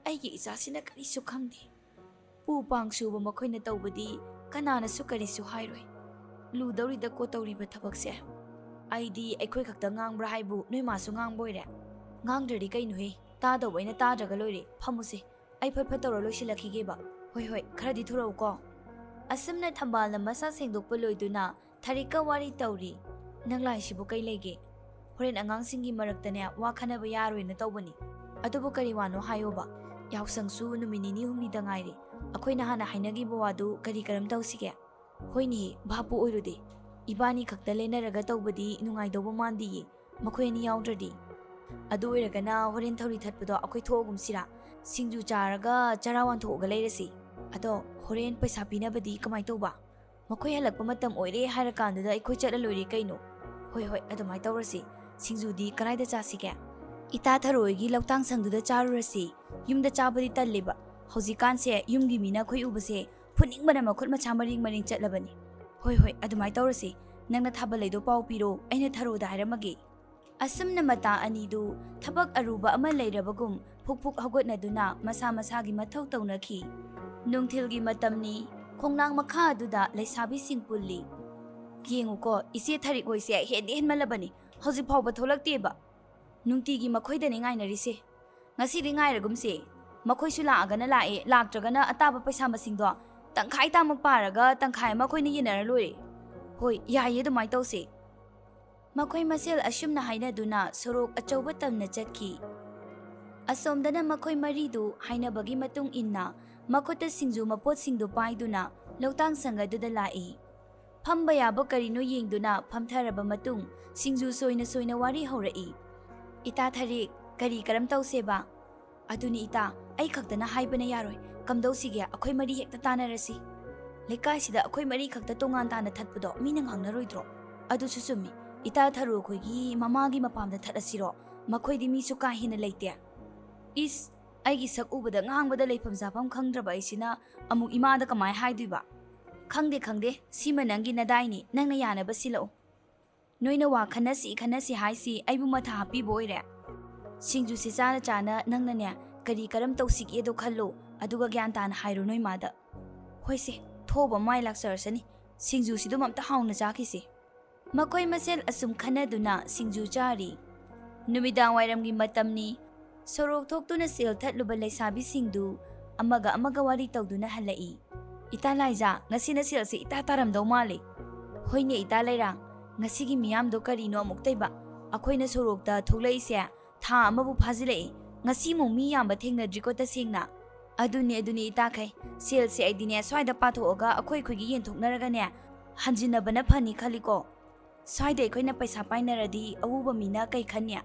ꯑꯩꯒꯤ ꯏꯆꯥꯁꯤꯅ ꯀꯔꯤꯁꯨ ꯈꯪꯗꯦ꯫ ꯄꯨ ꯄꯥꯡ ꯁꯨꯕ ꯃꯈꯣꯏꯅ ꯇꯧꯕꯗꯤ ꯀꯅꯥꯅꯁꯨ ꯀꯔꯤꯁꯨ ꯍꯥꯏꯔꯣꯏ꯫ ꯂꯨꯗꯧꯔꯤꯗꯀꯣ ꯇꯧꯔꯤꯕ ꯊꯕꯛꯁꯦ꯫ ꯑꯩꯗꯤ ꯑꯩꯈꯣꯏ ꯈꯛꯇ ꯉꯥꯡꯕ꯭ꯔꯥ ꯍꯥꯏꯕꯨ ꯅꯣꯏ ꯃꯥꯁꯨ ꯉꯥꯡꯕ ꯑꯣꯏꯔꯦ? ꯉꯥꯡꯗ꯭ꯔꯗꯤ ꯀꯩꯅꯣꯍꯦ? ꯇꯥꯗꯧꯕ ꯑꯩꯅ ꯇꯥꯗ꯭ꯔꯒ ꯂꯣꯏꯔꯦ꯫ ꯐꯝꯃꯨꯁꯦ꯫ ꯑꯩ ꯐꯠ ꯐꯠ ꯇꯧꯔ ꯂꯣꯏꯁꯤꯜꯂꯛꯈꯤꯒꯦꯕ꯫ ꯍꯣꯏ, ꯍꯣꯏ, ꯈꯔꯗꯤ ꯊꯨꯔꯛꯎꯀꯣ꯫ ꯑꯁꯨꯝꯅ ꯊꯝꯕꯥꯜꯅ ꯃꯁꯥ ꯁꯦꯡꯗꯣꯛꯄ ꯂꯣꯏꯗꯨꯅ ꯊꯔꯤꯛꯀ ꯋꯥꯔꯤ ꯇꯧꯔꯤ꯫ "ꯅꯪ ꯂꯥꯛꯏꯁꯤꯕꯨ ꯀꯩ ꯂꯩꯒꯦ?" "ꯍꯣꯔꯦꯟ ꯑꯉꯥꯡꯁꯤꯡꯒꯤ ꯃꯔꯛꯇꯅꯦ ꯋꯥ ꯈꯟꯅꯕ ꯌꯥꯔꯣꯏꯅ ꯇꯧꯕꯅꯤ꯫ ꯑꯗꯨꯕꯨ ꯀꯔꯤ ꯋꯥꯅꯣ ꯍꯥꯏꯌꯣꯕ? ꯌꯥꯎꯁꯪꯁꯨ ꯅꯨꯃꯤꯠ ꯅꯤꯅꯤ ꯍꯨꯝꯅꯤꯗ ꯉꯥꯏꯔꯦ꯫ ꯑꯩꯈꯣꯏꯅ ꯍꯥꯟꯅ ꯍꯥꯏꯅꯈꯤꯕ ꯋꯥꯗꯨ ꯀꯔꯤ ꯀꯔꯝ ꯇꯧꯁꯤꯒꯦ?" "ꯍꯣꯏꯅꯦ, ꯚꯥꯞꯄꯨ ꯑꯣꯏꯔꯨꯗꯦ꯫ ꯏꯕꯥꯅꯤ ꯈꯛꯇ ꯂꯦꯟꯅꯔꯒ ꯇꯧꯕꯗꯤ ꯅꯨꯡꯉꯥꯏꯗꯧꯕ ꯃꯥꯟꯗꯤꯌꯦ, ꯃꯈꯣꯏ ꯑꯅꯤ ꯌꯥꯎꯗ꯭ꯔꯗꯤ꯫ ꯑꯗꯨ ꯑꯣꯏꯔꯒꯅ ꯍꯣꯔꯦꯟ ꯊꯧꯔꯤ ꯊꯠꯄꯗꯣ ꯑꯩꯈꯣꯏ ꯊꯣꯛꯑꯒꯨꯝꯁꯤꯔꯥ? ꯁꯤꯡꯖꯨ ꯆꯥꯔꯒ ꯆꯔꯥ ꯋꯥꯟꯊꯣꯛꯑꯒ ꯂꯩꯔꯁꯤ꯫ ꯑꯗꯣ ꯍꯣꯔꯦꯟ ꯄꯩꯁꯥ ꯄꯤꯅꯕꯗꯤ ꯀꯃꯥꯏ ꯇꯧꯕ? ꯃꯈꯣꯏ ꯍꯜꯂꯛꯄ ꯃꯇꯝ ꯑꯣꯏꯔꯦ ꯍꯥꯏꯔꯀꯥꯟꯗꯨꯗ ꯑꯩꯈꯣꯏ ꯆꯠꯂ ꯂꯣꯏꯔꯦ ꯀꯩꯅꯣ?" "ꯍꯣꯏ, ꯍꯣꯏ, ꯑꯗꯨꯃꯥꯏ ꯇꯧꯔꯁꯤ꯫ ꯁꯤꯡꯖꯨꯗꯤ ꯀꯗꯥꯏꯗ ꯆꯥꯁꯤꯒꯦ?" "ꯏꯇꯥ ꯊꯔꯣꯏꯒꯤ ꯂꯧꯇꯥꯡ ꯁꯪꯗꯨꯗ ꯆꯥꯔꯨꯔꯁꯤ꯫ ꯌꯨꯝꯗ ꯆꯥꯕꯗꯤ ꯇꯜꯂꯦꯕ꯫ ꯍꯧꯖꯤꯛꯀꯥꯟꯁꯦ ꯌꯨꯝꯒꯤ ꯃꯤꯅ ꯑꯩꯈꯣꯏ ꯎꯕꯁꯦ ꯐꯨꯅꯤꯡꯕꯅ ꯃꯈꯨꯠ ꯃꯁꯥ ꯃꯔꯤꯡ ꯃꯔꯤꯡ ꯆꯠꯂꯕꯅꯤ꯫ ꯍꯣꯏ, ꯍꯣꯏ, ꯑꯗꯨꯃꯥꯏ ꯇꯧꯔꯁꯤ꯫ ꯅꯪꯅ ꯊꯥꯕꯜ ꯂꯩꯗꯣ ꯄꯥꯎ ꯄꯤꯔꯣ, ꯑꯩꯅ ꯊꯔꯣꯗ ꯍꯥꯏꯔꯝꯃꯒꯦ꯫" ꯑꯁꯨꯝꯅ ꯃꯇꯥ ꯑꯅꯤꯗꯨ ꯊꯕꯛ ꯑꯔꯨꯕ ꯑꯃ ꯂꯩꯔꯕꯒꯨꯝ ꯐꯨꯛ ꯐꯨꯛ ꯍꯧꯒꯠꯅꯗꯨꯅ ꯃꯁꯥ ꯃꯁꯥꯒꯤ ꯃꯊꯧ ꯇꯧꯅꯈꯤ꯫ ꯅꯨꯡꯊꯤꯜꯒꯤ ꯃꯇꯝꯅꯤ꯫ ꯈꯣꯡꯅꯥꯡ ꯃꯈꯥ ꯑꯗꯨꯗ ꯂꯩꯁꯥꯕꯤꯁꯤꯡ ꯄꯨꯜꯂꯤ꯫ "ꯌꯦꯡꯉꯨꯀꯣ, ꯏꯆꯦ ꯊꯔꯤꯛ ꯍꯣꯏꯁꯦ ꯍꯦꯟꯗꯤ ꯍꯦꯟꯃꯜꯂꯕꯅꯤ꯫ ꯍꯧꯖꯤꯛ ꯐꯥꯎꯕ ꯊꯣꯛꯂꯛꯇꯦꯕ꯫ ꯅꯨꯡꯇꯤꯒꯤ ꯃꯈꯣꯏꯗꯅꯤ ꯉꯥꯏꯅꯔꯤꯁꯦ꯫ ꯉꯁꯤꯗꯤ ꯉꯥꯏꯔꯒꯨꯝꯁꯦ꯫ ꯃꯈꯣꯏꯁꯨ ꯂꯥꯛꯑꯒꯅ ꯂꯥꯛꯑꯦ, ꯂꯥꯛꯇ꯭ꯔꯒꯅ ꯑꯇꯥꯕ ꯄꯩꯁꯥ ꯃꯁꯤꯡꯗꯣ ꯇꯪꯈꯥꯏ ꯇꯥꯃꯨꯛ ꯄꯥꯔꯒ ꯇꯪꯈꯥꯏ ꯑꯃ ꯑꯩꯈꯣꯏꯅ ꯌꯦꯟꯅꯔ ꯂꯣꯏꯔꯦ꯫" "ꯍꯣꯏ, ꯌꯥꯏꯌꯦ, ꯑꯗꯨꯃꯥꯏ ꯇꯧꯁꯦ꯫" ꯃꯈꯣꯏ ꯃꯁꯦꯜ ꯑꯁꯨꯝꯅ ꯍꯥꯏꯅꯗꯨꯅ ꯁꯣꯔꯣꯛ ꯑꯆꯧꯕ ꯇꯝꯅ ꯆꯠꯈꯤ꯫ ꯑꯁꯣꯝꯗꯅ ꯃꯈꯣꯏ ꯃꯔꯤꯗꯨ ꯍꯥꯏꯅꯕꯒꯤ ꯃꯇꯨꯡ ꯏꯟꯅ ꯃꯈꯨꯠꯇ ꯁꯤꯡꯖꯨ ꯃꯄꯣꯠꯁꯤꯡꯗꯨ ꯄꯥꯏꯗꯨꯅ ꯂꯧꯇꯥꯡ ꯁꯪ ꯑꯗꯨꯗ ꯂꯥꯛꯏ꯫ ꯐꯝꯕ ꯌꯥꯕ ꯀꯔꯤꯅꯣ ꯌꯦꯡꯗꯨꯅ ꯐꯝꯊꯔꯕ ꯃꯇꯨꯡ ꯁꯤꯡꯖꯨ ꯁꯣꯏꯅ ꯁꯣꯏꯅ ꯋꯥꯔꯤ ꯍꯧꯔꯛꯏ꯫ "ꯏꯇꯥ ꯊꯔꯤꯛ, ꯀꯔꯤ ꯀꯔꯝ ꯇꯧꯁꯦꯕ?" "ꯑꯗꯨꯅꯤ ꯏꯇꯥ, ꯑꯩ ꯈꯛꯇꯅ ꯍꯥꯏꯕꯅ ꯌꯥꯔꯣꯏ꯫ ꯀꯝꯗꯧꯁꯤꯒꯦ? ꯑꯩꯈꯣꯏ ꯃꯔꯤ ꯍꯦꯛꯇ ꯇꯥꯟꯅꯔꯁꯤ꯫ ꯂꯩꯀꯥꯏꯁꯤꯗ ꯑꯩꯈꯣꯏ ꯃꯔꯤ ꯈꯛꯇ ꯇꯣꯉꯥꯟ ꯇꯥꯅ ꯊꯠꯄꯗꯣ ꯃꯤꯅ ꯉꯥꯡꯅꯔꯣꯏꯗ꯭ꯔꯣ?" "ꯑꯗꯨꯁꯨ ꯆꯨꯝꯃꯤ꯫ ꯏꯇꯥ ꯊꯔꯨ ꯑꯩꯈꯣꯏꯒꯤ ꯃꯃꯥꯒꯤ ꯃꯄꯥꯝꯗ ꯊꯠꯂꯁꯤꯔꯣ? ꯃꯈꯣꯏꯗꯤ ꯃꯤꯁꯨ ꯀꯥ ꯍꯦꯟꯅ ꯂꯩꯇꯦ꯫ ꯏꯁ, ꯑꯩꯒꯤ ꯁꯛ ꯎꯕꯗ ꯉꯥꯡꯕꯗ ꯂꯩꯐꯝ ꯆꯥꯐꯝ ꯈꯪꯗ꯭ꯔꯕ ꯑꯩꯁꯤꯅ ꯑꯃꯨꯛ ꯏꯃꯥꯗ ꯀꯃꯥꯏ ꯍꯥꯏꯗꯣꯏꯕ? "ꯈꯪꯗꯦ, ꯈꯪꯗꯦ, ꯁꯤꯃ ꯅꯪꯒꯤ ꯅꯗꯥꯏꯅꯤ, ꯅꯪꯅ ꯌꯥꯅꯕ ꯁꯤꯜꯂꯛꯎ꯫ ꯅꯣꯏꯅ ꯋꯥ ꯈꯟꯅꯁꯤ ꯈꯟꯅꯁꯤ ꯍꯥꯏꯁꯤ ꯑꯩꯕꯨ ꯃꯊꯥ ꯍꯥꯞꯄꯤꯕ ꯑꯣꯏꯔꯦ? ꯁꯤꯡꯖꯨꯁꯤ ꯆꯥꯅ ꯆꯥꯅ ꯅꯪꯅꯅꯦ ꯀꯔꯤ ꯀꯔꯝ ꯇꯧꯁꯤꯒꯦꯗꯣ ꯈꯜꯂꯨ, ꯑꯗꯨꯒ ꯒ꯭ꯌꯥꯟ ꯇꯥꯅ ꯍꯥꯏꯔꯣ ꯅꯣꯏ ꯃꯥꯗ꯫ ꯍꯣꯏꯁꯦ, ꯊꯣꯛꯑꯕ ꯃꯥꯏ ꯂꯥꯛꯆꯔꯁꯅꯤ, ꯁꯤꯡꯖꯨꯁꯤꯗꯨꯝ ꯑꯝꯇ ꯍꯥꯎꯅ ꯆꯥꯈꯤꯁꯤ"꯫ ꯃꯈꯣꯏ ꯃꯁꯦꯜ ꯑꯁꯨꯝ ꯈꯟꯅꯗꯨꯅ ꯁꯤꯡꯖꯨ ꯆꯥꯔꯤ꯫ ꯅꯨꯃꯤꯗꯥꯡ ꯋꯥꯏꯔꯝꯒꯤ ꯃꯇꯝꯅꯤ꯫ ꯁꯣꯔꯣꯛ ꯊꯣꯛꯇꯨꯅ ꯁꯦꯜ ꯊꯠꯂꯨꯕ ꯂꯩꯁꯥꯕꯤꯁꯤꯡꯗꯨ ꯑꯃꯒ ꯑꯃꯒ ꯋꯥꯔꯤ ꯇꯧꯗꯨꯅ ꯍꯜꯂꯛꯏ꯫ "ꯏꯇꯥ ꯂꯥꯏꯖꯥ, ꯉꯁꯤ ꯅꯁꯦꯜꯁꯦ ꯏꯇꯥ ꯇꯥꯔꯝꯗꯧ ꯃꯥꯜꯂꯤ"꯫ "ꯍꯣꯏꯅꯦ ꯏꯇꯥ ꯂꯩꯔꯥꯡ, ꯉꯁꯤꯒꯤ ꯃꯤꯌꯥꯝꯗꯣ ꯀꯔꯤꯅꯣ ꯑꯃꯨꯛꯇꯩꯕ? ꯑꯩꯈꯣꯏꯅ ꯁꯣꯔꯣꯛꯇ ꯊꯣꯛꯂꯛꯏꯁꯦ ꯊꯥ ꯑꯃꯕꯨ ꯐꯥꯖꯤꯜꯂꯛꯏ, ꯉꯁꯤꯃꯨꯛ ꯃꯤ ꯌꯥꯝꯕ ꯊꯦꯡꯅꯗ꯭ꯔꯤꯀꯣ ꯇꯁꯦꯡꯅ"꯫ "ꯑꯗꯨꯅꯤ, ꯑꯗꯨꯅꯤ ꯏꯇꯥꯈꯩ, ꯁꯦꯜꯁꯦ ꯑꯩꯗꯤꯅꯦ ꯁ꯭ꯋꯥꯏꯗ ꯄꯥꯊꯣꯛꯑꯒ ꯑꯩꯈꯣꯏ ꯑꯩꯈꯣꯏꯒꯤ ꯌꯦꯟꯊꯣꯛꯅꯔꯒꯅꯦ ꯍꯟꯖꯤꯟꯅꯕꯅ ꯐꯅꯤ ꯈꯜꯂꯤꯀꯣ꯫ ꯁ꯭ꯋꯥꯏꯗ ꯑꯩꯈꯣꯏꯅ ꯄꯩꯁꯥ ꯄꯥꯏꯅꯔꯗꯤ ꯑꯎꯕ ꯃꯤꯅ ꯀꯩ ꯈꯟꯅꯤ?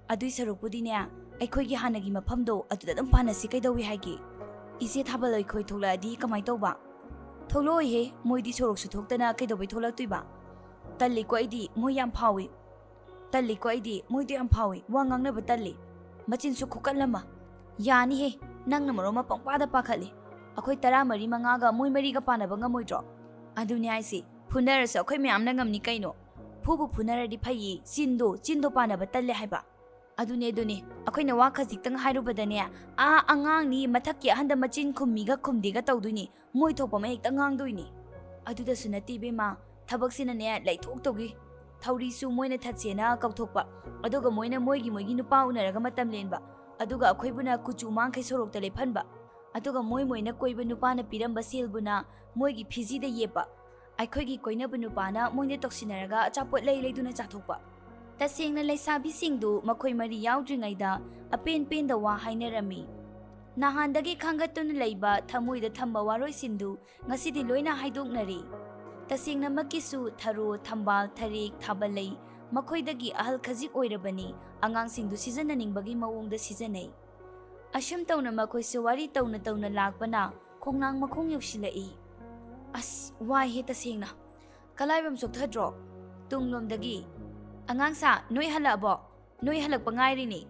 ꯑꯗꯨꯏ ꯁꯔꯨꯛꯄꯨꯗꯤꯅꯦ, ꯑꯩꯈꯣꯏꯒꯤ ꯍꯥꯟꯅꯒꯤ ꯃꯐꯝꯗꯣ ꯑꯗꯨꯗ ꯑꯗꯨꯝ ꯄꯥꯟꯅꯁꯤ, ꯀꯩꯗꯧꯏ ꯍꯥꯏꯒꯦ? ꯏꯆꯦ ꯊꯥꯕꯜ ꯑꯩꯈꯣꯏ ꯊꯣꯛꯂꯛꯑꯗꯤ ꯀꯃꯥꯏ ꯇꯧꯕ?" "ꯊꯣꯛꯂꯛꯑꯣꯏꯍꯦ, ꯃꯣꯏꯗꯤ ꯁꯣꯔꯣꯛꯁꯨ ꯊꯣꯛꯇꯅ ꯀꯩꯗꯧꯕꯩ ꯊꯣꯛꯂꯛꯇꯣꯏꯕ? ꯇꯜꯂꯤꯀꯣ ꯑꯩꯗꯤ, ꯃꯣꯏ ꯌꯥꯝ ꯐꯥꯎꯏ꯫ ꯇꯜꯂꯤꯀꯣ ꯑꯩꯗꯤ, ꯃꯣꯏꯗꯣ ꯌꯥꯝ ꯐꯥꯎꯏ, ꯋꯥ ꯉꯥꯡꯅꯕ ꯇꯜꯂꯤ꯫ ꯃꯆꯤꯟꯁꯨ ꯈꯨꯀꯟ ꯑꯃ꯫ ꯌꯥꯅꯤꯍꯦ, ꯅꯪꯅ ꯃꯔꯣꯟ ꯑꯃ ꯄꯪꯄꯥꯗ ꯄꯥꯈꯠꯂꯤ꯫ ꯑꯩꯈꯣꯏ ꯇꯔꯥꯃꯔꯤ ꯃꯉꯥꯒ ꯃꯣꯏ ꯃꯔꯤꯒ ꯄꯥꯟꯅꯕ ꯉꯝꯃꯣꯏꯗ꯭ꯔꯣ? ꯑꯗꯨꯅꯤ ꯍꯥꯏꯁꯤ, ꯐꯨꯅꯔꯁꯨ ꯑꯩꯈꯣꯏ ꯃꯌꯥꯝꯅ ꯉꯝꯅꯤ ꯀꯩꯅꯣ꯫ ꯐꯨꯕꯨ ꯐꯨꯅꯔꯗꯤ ꯐꯩꯌꯦ, ꯆꯤꯟꯗꯣ, ꯆꯤꯟꯗꯣ ꯄꯥꯟꯅꯕ ꯇꯜꯂꯦ ꯍꯥꯏꯕ꯫ ꯑꯗꯨꯅꯦ, ꯑꯗꯨꯅꯦ, ꯑꯩꯈꯣꯏꯅ ꯋꯥ ꯈꯖꯤꯛꯇꯪ ꯍꯥꯏꯔꯨꯕꯗꯅꯦ, ꯑꯥ ꯑꯉꯥꯡꯅꯤ, ꯃꯊꯛꯀꯤ ꯑꯍꯟꯗ ꯃꯆꯤꯟ ꯈꯨꯝꯃꯤꯒ ꯈꯨꯝꯗꯦꯒ ꯇꯧꯗꯣꯏꯅꯤ, ꯃꯣꯏ ꯊꯣꯛꯄ ꯑꯃ ꯍꯦꯛꯇ ꯉꯥꯡꯗꯣꯏꯅꯤ꯫ ꯑꯗꯨꯗꯁꯨ ꯅꯠꯇꯦ ꯏꯕꯦꯝꯃ, ꯊꯕꯛꯁꯤꯅꯅꯦ ꯂꯩꯊꯣꯛꯇꯧꯒꯤ꯫ ꯊꯧꯔꯤꯁꯨ ꯃꯣꯏꯅ ꯊꯠꯁꯦꯅ ꯀꯧꯊꯣꯛꯄ, ꯑꯗꯨꯒ ꯃꯣꯏꯅ ꯃꯣꯏꯒꯤ ꯃꯣꯏꯒꯤ ꯅꯨꯄꯥ ꯎꯅꯔꯒ ꯃꯇꯝ ꯂꯦꯟꯕ, ꯑꯗꯨꯒ ꯑꯩꯈꯣꯏꯕꯨꯅ ꯀꯨꯆꯨ ꯃꯥꯡꯈꯩ ꯁꯣꯔꯣꯛꯇ ꯂꯦꯞꯍꯟꯕ, ꯑꯗꯨꯒ ꯃꯣꯏ ꯃꯣꯏꯅ ꯀꯣꯏꯕ ꯅꯨꯄꯥꯅ ꯄꯤꯔꯝꯕ ꯁꯦꯜꯕꯨꯅ ꯃꯣꯏꯒꯤ ꯐꯤꯖꯤꯗ ꯌꯦꯞꯄ, ꯑꯩꯈꯣꯏꯒꯤ ꯀꯣꯏꯅꯕ ꯅꯨꯄꯥꯅ ꯃꯣꯏꯅ ꯇꯧꯁꯤꯟꯅꯔꯒ ꯑꯆꯥꯄꯣꯠ ꯂꯩ ꯂꯩꯗꯨꯅ ꯆꯥꯊꯣꯛꯄ꯫ ꯇꯁꯦꯡꯅ ꯂꯩꯁꯥꯕꯤꯁꯤꯡꯗꯨ ꯃꯈꯣꯏ ꯃꯔꯤ ꯌꯥꯎꯗ꯭ꯔꯤꯉꯩꯗ ꯑꯄꯦꯟ ꯄꯦꯟꯗ ꯋꯥ ꯍꯥꯏꯅꯔꯝꯃꯤ꯫ ꯅꯍꯥꯟꯗꯒꯤ ꯈꯥꯡꯒꯠꯇꯨꯅ ꯂꯩꯕ ꯊꯃꯣꯏꯗ ꯊꯝꯕ ꯋꯥꯔꯣꯏꯁꯤꯟꯗꯨ ꯉꯁꯤꯗꯤ ꯂꯣꯏꯅ ꯍꯥꯏꯗꯣꯛꯅꯔꯦ꯫ ꯇꯁꯦꯡꯅꯃꯛꯀꯤꯁꯨ ꯊꯔꯣ, ꯊꯝꯕꯥꯜ, ꯊꯔꯦꯛ, ꯊꯥꯕꯜꯂꯩ ꯃꯈꯣꯏꯗꯒꯤ ꯑꯍꯜ ꯈꯖꯤꯛ ꯑꯣꯏꯔꯕꯅꯤ, ꯑꯉꯥꯡꯁꯤꯡꯗꯨ ꯁꯤꯖꯤꯟꯅꯅꯤꯡꯕꯒꯤ ꯃꯑꯣꯡꯗ ꯁꯤꯖꯤꯟꯅꯩ꯫ ꯑꯁꯨꯝ ꯇꯧꯅ ꯃꯈꯣꯏꯁꯨ ꯋꯥꯔꯤ ꯇꯧꯅ ꯇꯧꯅ ꯂꯥꯛꯄꯅ ꯈꯣꯡꯅꯥꯡ ꯃꯈꯣꯡ ꯌꯧꯁꯤꯜꯂꯛꯏ꯫ ꯑꯁ, ꯋꯥꯏꯍꯦ ꯇꯁꯦꯡꯅ꯫ ꯀꯂꯥꯏꯕꯝ ꯆꯣꯛꯊꯗ꯭ꯔꯣ? ꯇꯨꯡꯂꯣꯝꯗꯒꯤ, "ꯑꯉꯥꯡꯁꯥ, ꯅꯣꯏ ꯍꯜꯂꯛꯑꯕꯣ? ꯅꯣꯏ ꯍꯜꯂꯛꯄ ꯉꯥꯏꯔꯤꯅꯦ꯫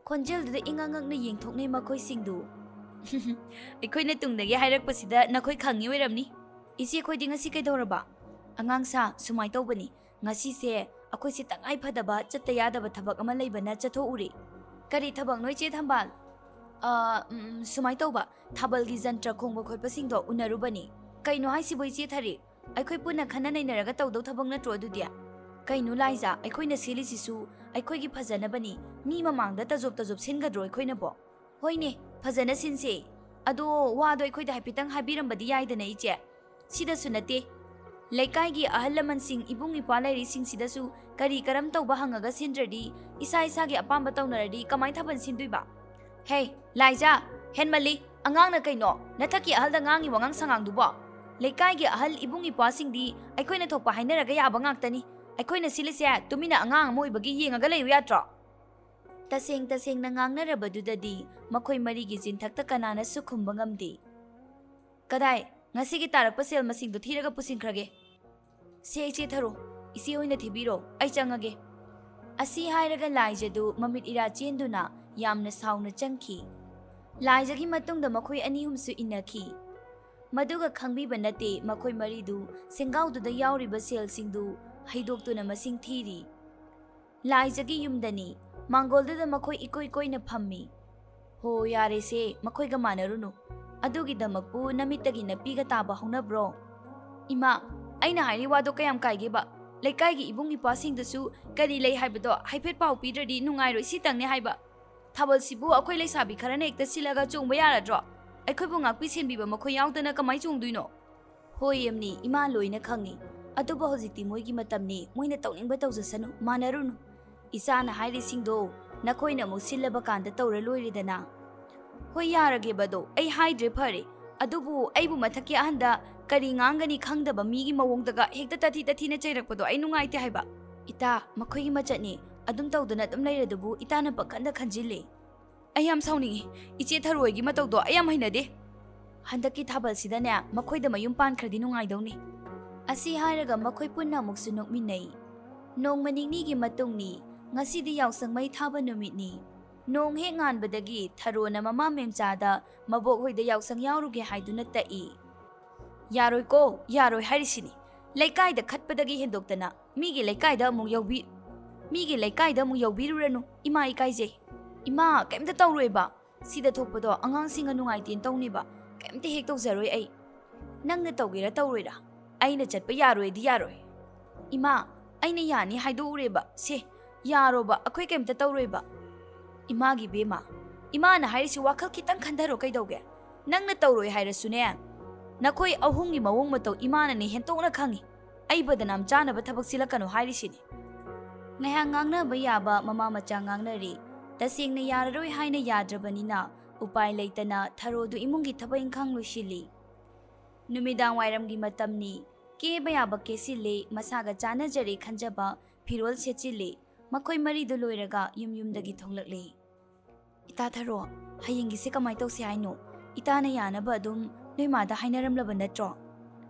ꯈꯣꯟꯖꯦꯜꯗꯨꯗ ꯏꯉꯛ ꯉꯛꯅ ꯌꯦꯡꯊꯣꯛꯅꯩ ꯃꯈꯣꯏꯁꯤꯡꯗꯨ꯫ ꯑꯩꯈꯣꯏꯅ ꯇꯨꯡꯗꯒꯤ ꯍꯥꯏꯔꯛꯄꯁꯤꯗ ꯅꯈꯣꯏ ꯈꯪꯉꯤ ꯑꯣꯏꯔꯝꯅꯤ꯫ ꯏꯆꯦ, ꯑꯩꯈꯣꯏꯗꯤ ꯉꯁꯤ ꯀꯩꯗꯧꯔꯕ? ꯑꯉꯥꯡ ꯁꯥ, ꯁꯨꯃꯥꯏ ꯇꯧꯕꯅꯤ, ꯉꯁꯤꯁꯦ ꯑꯩꯈꯣꯏꯁꯦ ꯇꯉꯥꯏ ꯐꯗꯕ ꯆꯠꯇ ꯌꯥꯗꯕ ꯊꯕꯛ ꯑꯃ ꯂꯩꯕꯅ ꯆꯠꯊꯣꯛꯎꯔꯦ꯫ ꯀꯔꯤ ꯊꯕꯛꯅꯣ, ꯏꯆꯦ ꯊꯝꯕꯥꯜ? ꯑ, ꯎꯝ, ꯁꯨꯃꯥꯏ ꯇꯧꯕ, ꯊꯥꯕꯜꯒꯤ ꯖꯟꯇ꯭ꯔ ꯈꯣꯡꯕ ꯈꯣꯠꯄꯁꯤꯡꯗꯣ ꯎꯅꯔꯨꯕꯅꯤ꯫ ꯀꯩꯅꯣ ꯍꯥꯏꯁꯤꯕꯨ, ꯏꯆꯦ ꯊꯔꯤ? ꯑꯩꯈꯣꯏ ꯄꯨꯟꯅ ꯈꯟꯅ ꯅꯩꯅꯔꯒ ꯇꯧꯗꯧ ꯊꯕꯛ ꯅꯠꯇ꯭ꯔꯣ ꯑꯗꯨꯗꯤ? ꯀꯩꯅꯣ ꯂꯥꯏꯖꯥ, ꯑꯩꯈꯣꯏꯅ ꯁꯤꯜꯂꯤꯁꯤꯁꯨ ꯑꯩꯈꯣꯏꯒꯤ ꯐꯖꯅꯕꯅꯤ꯫ ꯃꯤ ꯃꯃꯥꯡꯗ ꯇꯖꯣꯞ ꯇꯖꯣꯞ ꯁꯤꯟꯒꯗ꯭ꯔꯣ ꯑꯩꯈꯣꯏꯅꯕꯣ? ꯍꯣꯏꯅꯦ, ꯐꯖꯅ ꯁꯤꯟꯁꯦ꯫ ꯑꯗꯣ ꯋꯥꯗꯣ ꯑꯩꯈꯣꯏꯗ ꯍꯥꯏꯐꯦꯠꯇꯪ ꯍꯥꯏꯕꯤꯔꯝꯕꯗꯤ ꯌꯥꯏꯗꯅ, ꯏꯆꯦ? ꯁꯤꯗꯁꯨ ꯅꯠꯇꯦ, ꯂꯩꯀꯥꯏꯒꯤ ꯑꯍꯜ ꯂꯃꯟꯁꯤꯡ, ꯏꯕꯨꯡ ꯏꯄ꯭ꯋꯥ ꯂꯩꯔꯤꯁꯤꯡꯁꯤꯗꯁꯨ ꯀꯔꯤ ꯀꯔꯝ ꯇꯧꯕ ꯍꯪꯉꯒ ꯁꯤꯟꯗ꯭ꯔꯗꯤ, ꯏꯁꯥ ꯏꯁꯥꯒꯤ ꯑꯄꯥꯝꯕ ꯇꯧꯅꯔꯗꯤ ꯀꯃꯥꯏ ꯊꯥꯕꯜ ꯁꯤꯟꯗꯣꯏꯕ? ꯍꯦ, ꯂꯥꯏꯖꯥ, ꯍꯦꯟꯃꯜꯂꯤ꯫ ꯑꯉꯥꯡꯅ ꯀꯩꯅꯣ ꯅꯊꯛꯀꯤ ꯑꯍꯜꯗ ꯉꯥꯡꯉꯤ ꯋꯥꯉꯥꯡ ꯁꯉꯥꯡꯗꯨꯕꯣ? ꯂꯩꯀꯥꯏꯒꯤ ꯑꯍꯜ ꯏꯕꯨꯡ ꯏꯄ꯭ꯋꯥꯁꯤꯡꯗꯤ ꯑꯩꯈꯣꯏꯅ ꯊꯣꯛꯄ ꯍꯥꯏꯅꯔꯒ ꯌꯥꯕ ꯉꯥꯛꯇꯅꯤ꯫ ꯑꯩꯈꯣꯏꯅ ꯁꯤꯜꯂꯤꯁꯦ ꯇꯨꯃꯤꯟꯅ ꯑꯉꯥꯡ ꯑꯃ ꯑꯣꯏꯕꯒꯤ ꯌꯦꯡꯉꯒ ꯂꯩꯌꯨ ꯌꯥꯗ꯭ꯔꯣ? ꯇꯁꯦꯡ ꯇꯁꯦꯡꯅ ꯉꯥꯡꯅꯔꯕꯗꯨꯗꯗꯤ ꯃꯈꯣꯏ ꯃꯔꯤꯒꯤ ꯆꯤꯟꯊꯛꯇ ꯀꯅꯥꯅꯁꯨ ꯈꯨꯝꯕ ꯉꯝꯗꯦ꯫ ꯀꯗꯥꯏ, ꯉꯁꯤꯒꯤ ꯇꯥꯔꯛꯄ ꯁꯦꯜ ꯃꯁꯤꯡꯗꯣ ꯊꯤꯔꯒ ꯄꯨꯁꯤꯟꯈ꯭ꯔꯒꯦ꯫ ꯁꯦ, ꯏꯆꯦ ꯊꯔꯣ, ꯏꯆꯦ ꯍꯣꯏꯅ ꯊꯤꯕꯤꯔꯣ, ꯑꯩ ꯆꯪꯉꯒꯦ꯫ ꯑꯁꯤ ꯍꯥꯏꯔꯒ ꯂꯥꯏꯖꯗꯨ ꯃꯃꯤꯠ ꯏꯔꯥ ꯆꯦꯟꯗꯨꯅ ꯌꯥꯝꯅ ꯁꯥꯎꯅ ꯆꯪꯈꯤ꯫ ꯂꯥꯏꯖꯒꯤ ꯃꯇꯨꯡꯗ ꯃꯈꯣꯏ ꯑꯅꯤ ꯑꯍꯨꯝꯁꯨ ꯏꯟꯅꯈꯤ꯫ ꯃꯗꯨꯒ ꯈꯪꯕꯤꯕ ꯅꯠꯇꯦ ꯃꯈꯣꯏ ꯃꯔꯤꯗꯨ ꯁꯦꯡꯒꯥꯎꯗꯨꯗ ꯌꯥꯎꯔꯤꯕ ꯁꯦꯜꯁꯤꯡꯗꯨ ꯍꯩꯗꯣꯛꯇꯨꯅ ꯃꯁꯤꯡ ꯊꯤꯔꯤ꯫ ꯂꯥꯏꯖꯒꯤ ꯌꯨꯝꯗꯅꯤ꯫ ꯃꯥꯡꯒꯣꯜꯗꯨꯗ ꯃꯈꯣꯏ ꯏꯀꯣꯏ ꯀꯣꯏꯅ ꯐꯝꯃꯤ꯫ ꯍꯣ, ꯌꯥꯔꯦꯁꯦ, ꯃꯈꯣꯏꯒ ꯃꯥꯟꯅꯔꯨꯅꯨ꯫ ꯑꯗꯨꯒꯤꯗꯃꯛꯄꯨ ꯅꯃꯤꯠꯇꯒꯤ ꯅꯄꯤꯒ ꯇꯥꯕ ꯍꯧꯅꯕ꯭ꯔꯣ? ꯏꯃꯥ, ꯑꯩꯅ ꯍꯥꯏꯔꯤ ꯋꯥꯗꯣ ꯀꯌꯥꯝ ꯀꯥꯏꯒꯦꯕ? ꯂꯩꯀꯥꯏꯒꯤ ꯏꯕꯨꯡ ꯏꯄ꯭ꯋꯥꯁꯤꯡꯗꯨꯁꯨ ꯀꯔꯤ ꯂꯩ ꯍꯥꯏꯕꯗꯣ ꯍꯥꯏꯐꯦꯠ ꯄꯥꯎ ꯄꯤꯗ꯭ꯔꯗꯤ ꯅꯨꯡꯉꯥꯏꯔꯣꯏ, ꯁꯤꯇꯪꯅꯦ ꯍꯥꯏꯕ꯫ ꯊꯥꯕꯜꯁꯤꯕꯨ ꯑꯩꯈꯣꯏ ꯂꯩꯁꯥꯕꯤ ꯈꯔꯅ ꯍꯦꯛꯇ ꯁꯤꯜꯂꯒ ꯆꯣꯡꯕ ꯌꯥꯔꯗ꯭ꯔꯣ? ꯑꯩꯈꯣꯏꯕꯨ ꯉꯥꯛꯄꯤ ꯁꯦꯟꯕꯤꯕ ꯃꯈꯣꯏ ꯌꯥꯎꯗꯅ ꯀꯃꯥꯏ ꯆꯣꯡꯗꯣꯏꯅꯣ? ꯍꯣꯏ, ꯑꯦꯝꯅꯤ, ꯏꯃꯥ ꯂꯣꯏꯅ ꯈꯪꯉꯤ꯫ ꯑꯗꯨꯕꯨ ꯍꯧꯖꯤꯛꯇꯤ ꯃꯣꯏꯒꯤ ꯃꯇꯝꯅꯤ, ꯃꯣꯏꯅ ꯇꯧꯅꯤꯡꯕ ꯇꯧꯖꯁꯅꯨ, ꯃꯥꯟꯅꯔꯨꯅꯨ꯫ ꯏꯆꯥꯅ ꯍꯥꯏꯔꯤꯁꯤꯡꯗꯣ ꯅꯈꯣꯏꯅ ꯑꯃꯨꯛ ꯁꯤꯜꯂꯕ ꯀꯥꯟꯗ ꯇꯧꯔ ꯂꯣꯏꯔꯦꯗꯅ꯫ ꯍꯣꯏ, ꯌꯥꯔꯒꯦꯕ ꯑꯗꯣ, ꯑꯩ ꯍꯥꯏꯗ꯭ꯔꯦ ꯐꯔꯦ꯫ ꯑꯗꯨꯕꯨ ꯑꯩꯕꯨ ꯃꯊꯛꯀꯤ ꯑꯍꯟꯗ ꯀꯔꯤ ꯉꯥꯡꯒꯅꯤ ꯈꯪꯗꯕ ꯃꯤꯒꯤ ꯃꯑꯣꯡꯗꯒ ꯍꯦꯛꯇ ꯇꯥꯊꯤ ꯇꯥꯊꯤꯅ ꯆꯩꯔꯛꯄꯗꯣ ꯑꯩ ꯅꯨꯡꯉꯥꯏꯇꯦ ꯍꯥꯏꯕ꯫ ꯏꯇꯥ, ꯃꯈꯣꯏꯒꯤ ꯃꯆꯠꯅꯤ, ꯑꯗꯨꯝ ꯇꯧꯗꯅ ꯑꯗꯨꯝ ꯂꯩꯔꯗꯨꯕꯨ ꯏꯇꯥꯅ ꯄꯪꯀꯟꯗ ꯈꯟꯖꯤꯜꯂꯦ꯫ ꯑꯩ ꯌꯥꯝ ꯁꯥꯎꯅꯤꯡꯉꯤ꯫ ꯏꯆꯦ ꯊꯔꯣꯏꯒꯤ ꯃꯇꯧꯗꯣ ꯑꯩ ꯌꯥꯝ ꯍꯩꯅꯗꯦ꯫ ꯍꯟꯗꯛꯀꯤ ꯊꯥꯕꯜꯁꯤꯗꯅꯦ, ꯃꯈꯣꯏꯗ ꯃꯌꯨꯝ ꯄꯥꯟꯈ꯭ꯔꯗꯤ ꯅꯨꯡꯉꯥꯏꯗꯧꯅꯤ꯫ ꯑꯁꯤ ꯍꯥꯏꯔꯒ ꯃꯈꯣꯏ ꯄꯨꯟꯅ ꯑꯃꯨꯛꯁꯨ ꯅꯣꯛꯃꯤꯟꯅꯩ꯫ ꯅꯣꯡꯃ ꯅꯤꯅꯤꯒꯤ ꯃꯇꯨꯡꯅꯤ꯫ ꯉꯁꯤꯗꯤ ꯌꯥꯎꯁꯪ ꯃꯩ ꯊꯥꯕ ꯅꯨꯃꯤꯠꯅꯤ꯫ ꯅꯣꯡ ꯍꯦꯛ ꯉꯥꯟꯕꯗꯒꯤ ꯊꯔꯣꯅ ꯃꯃꯥ ꯃꯦꯝꯆꯥꯗ ꯃꯕꯣꯛ ꯍꯣꯏꯗ ꯌꯥꯎꯁꯪ ꯌꯥꯎꯔꯨꯒꯦ ꯍꯥꯏꯗꯨꯅ ꯇꯛꯏ꯫ "ꯌꯥꯔꯣꯏꯀꯣ, ꯌꯥꯔꯣꯏ ꯍꯥꯏꯔꯤꯁꯤꯅꯤ꯫ ꯂꯩꯀꯥꯏꯗ ꯈꯠꯄꯗꯒꯤ ꯍꯦꯟꯗꯣꯛꯇꯅ ꯃꯤꯒꯤ ꯂꯩꯀꯥꯏꯗ ꯑꯃꯨꯛ ꯌꯧꯕꯤ-, ꯃꯤꯒꯤ ꯂꯩꯀꯥꯏꯗ ꯑꯃꯨꯛ ꯌꯧꯕꯤꯔꯨꯔꯅꯨ꯫ ꯏꯃꯥ ꯏꯀꯥꯏꯖꯩ꯫ ꯏꯃꯥ, ꯀꯩꯝꯇ ꯇꯧꯔꯣꯏꯕ꯫ ꯁꯤꯗ ꯊꯣꯛꯄꯗꯣ ꯑꯉꯥꯡꯁꯤꯡꯒ ꯅꯨꯡꯉꯥꯏꯇꯦꯅ ꯇꯧꯅꯦꯕ꯫ ꯀꯩꯝꯇ ꯍꯦꯛ ꯇꯧꯖꯔꯣꯏ ꯑꯩ꯫ ꯅꯪꯅ ꯇꯧꯒꯦꯔꯥ ꯇꯧꯔꯣꯏꯔꯥ, ꯑꯩꯅ ꯆꯠꯄ ꯌꯥꯔꯣꯏꯗꯤ ꯌꯥꯔꯣꯏ꯫ ꯏꯃꯥ, ꯑꯩꯅ ꯌꯥꯅꯤ ꯍꯥꯏꯗꯣꯛꯎꯔꯦꯕ꯫ ꯁꯦ, ꯌꯥꯔꯣꯕ, ꯑꯩꯈꯣꯏ ꯀꯩꯝꯇ ꯇꯧꯔꯣꯏꯕ꯫" "ꯏꯃꯥꯒꯤ ꯕꯦꯝꯃ, ꯏꯃꯥꯅ ꯍꯥꯏꯔꯤꯁꯤ ꯋꯥꯈꯜ ꯈꯤꯇꯪ ꯈꯟꯊꯔꯣ ꯀꯩꯗꯧꯒꯦ? ꯅꯪꯅ ꯇꯧꯔꯣꯏ ꯍꯥꯏꯔꯁꯨꯅꯦ, ꯅꯈꯣꯏ ꯑꯍꯨꯝꯒꯤ ꯃꯑꯣꯡ ꯃꯇꯧ ꯏꯃꯥꯅꯅꯦ ꯍꯦꯟꯇꯣꯛꯅ ꯈꯪꯉꯤ꯫ ꯑꯩ ꯕꯗꯅꯥꯝ ꯆꯥꯅꯕ ꯊꯕꯛ ꯁꯤꯜꯂꯛꯀꯅꯨ ꯍꯥꯏꯔꯤꯁꯤꯅꯤ꯫" ꯉꯥꯏꯍꯥꯛ ꯉꯥꯡꯅꯕ ꯌꯥꯕ ꯃꯃꯥ ꯃꯆꯥ ꯉꯥꯡꯅꯔꯤ꯫ ꯇꯁꯦꯡꯅ ꯌꯥꯔꯔꯣꯏ ꯍꯥꯏꯅ ꯌꯥꯗ꯭ꯔꯕꯅꯤꯅ ꯎꯄꯥꯏ ꯂꯩꯇꯅ ꯊꯔꯣꯗꯨ ꯏꯃꯨꯡꯒꯤ ꯊꯕꯛ ꯏꯪꯈꯥꯡ ꯂꯣꯏꯁꯤꯜꯂꯤ꯫ ꯅꯨꯃꯤꯗꯥꯡ ꯋꯥꯏꯔꯝꯒꯤ ꯃꯇꯝꯅꯤ꯫ ꯀꯦꯕ ꯌꯥꯕ ꯀꯦꯁꯤꯜꯂꯤ, ꯃꯁꯥꯒ ꯆꯥꯟꯅꯖꯔꯦ ꯈꯟꯖꯕ ꯐꯤꯔꯣꯜ ꯁꯦꯠꯆꯤꯜꯂꯤ꯫ ꯃꯈꯣꯏ ꯃꯔꯤꯗꯨ ꯂꯣꯏꯔꯒ ꯌꯨꯝ ꯌꯨꯝꯗꯒꯤ ꯊꯣꯛꯂꯛꯂꯤ꯫ "ꯏꯇꯥ ꯊꯔꯣ, ꯍꯌꯦꯡꯒꯤꯁꯦ ꯀꯃꯥꯏ ꯇꯧꯁꯦ ꯍꯥꯏꯅꯣ? ꯏꯇꯥꯅ ꯌꯥꯅꯕ ꯑꯗꯨꯝ ꯅꯣꯏ ꯃꯥꯗ ꯍꯥꯏꯅꯔꯝꯂꯕ ꯅꯠꯇ꯭ꯔꯣ?"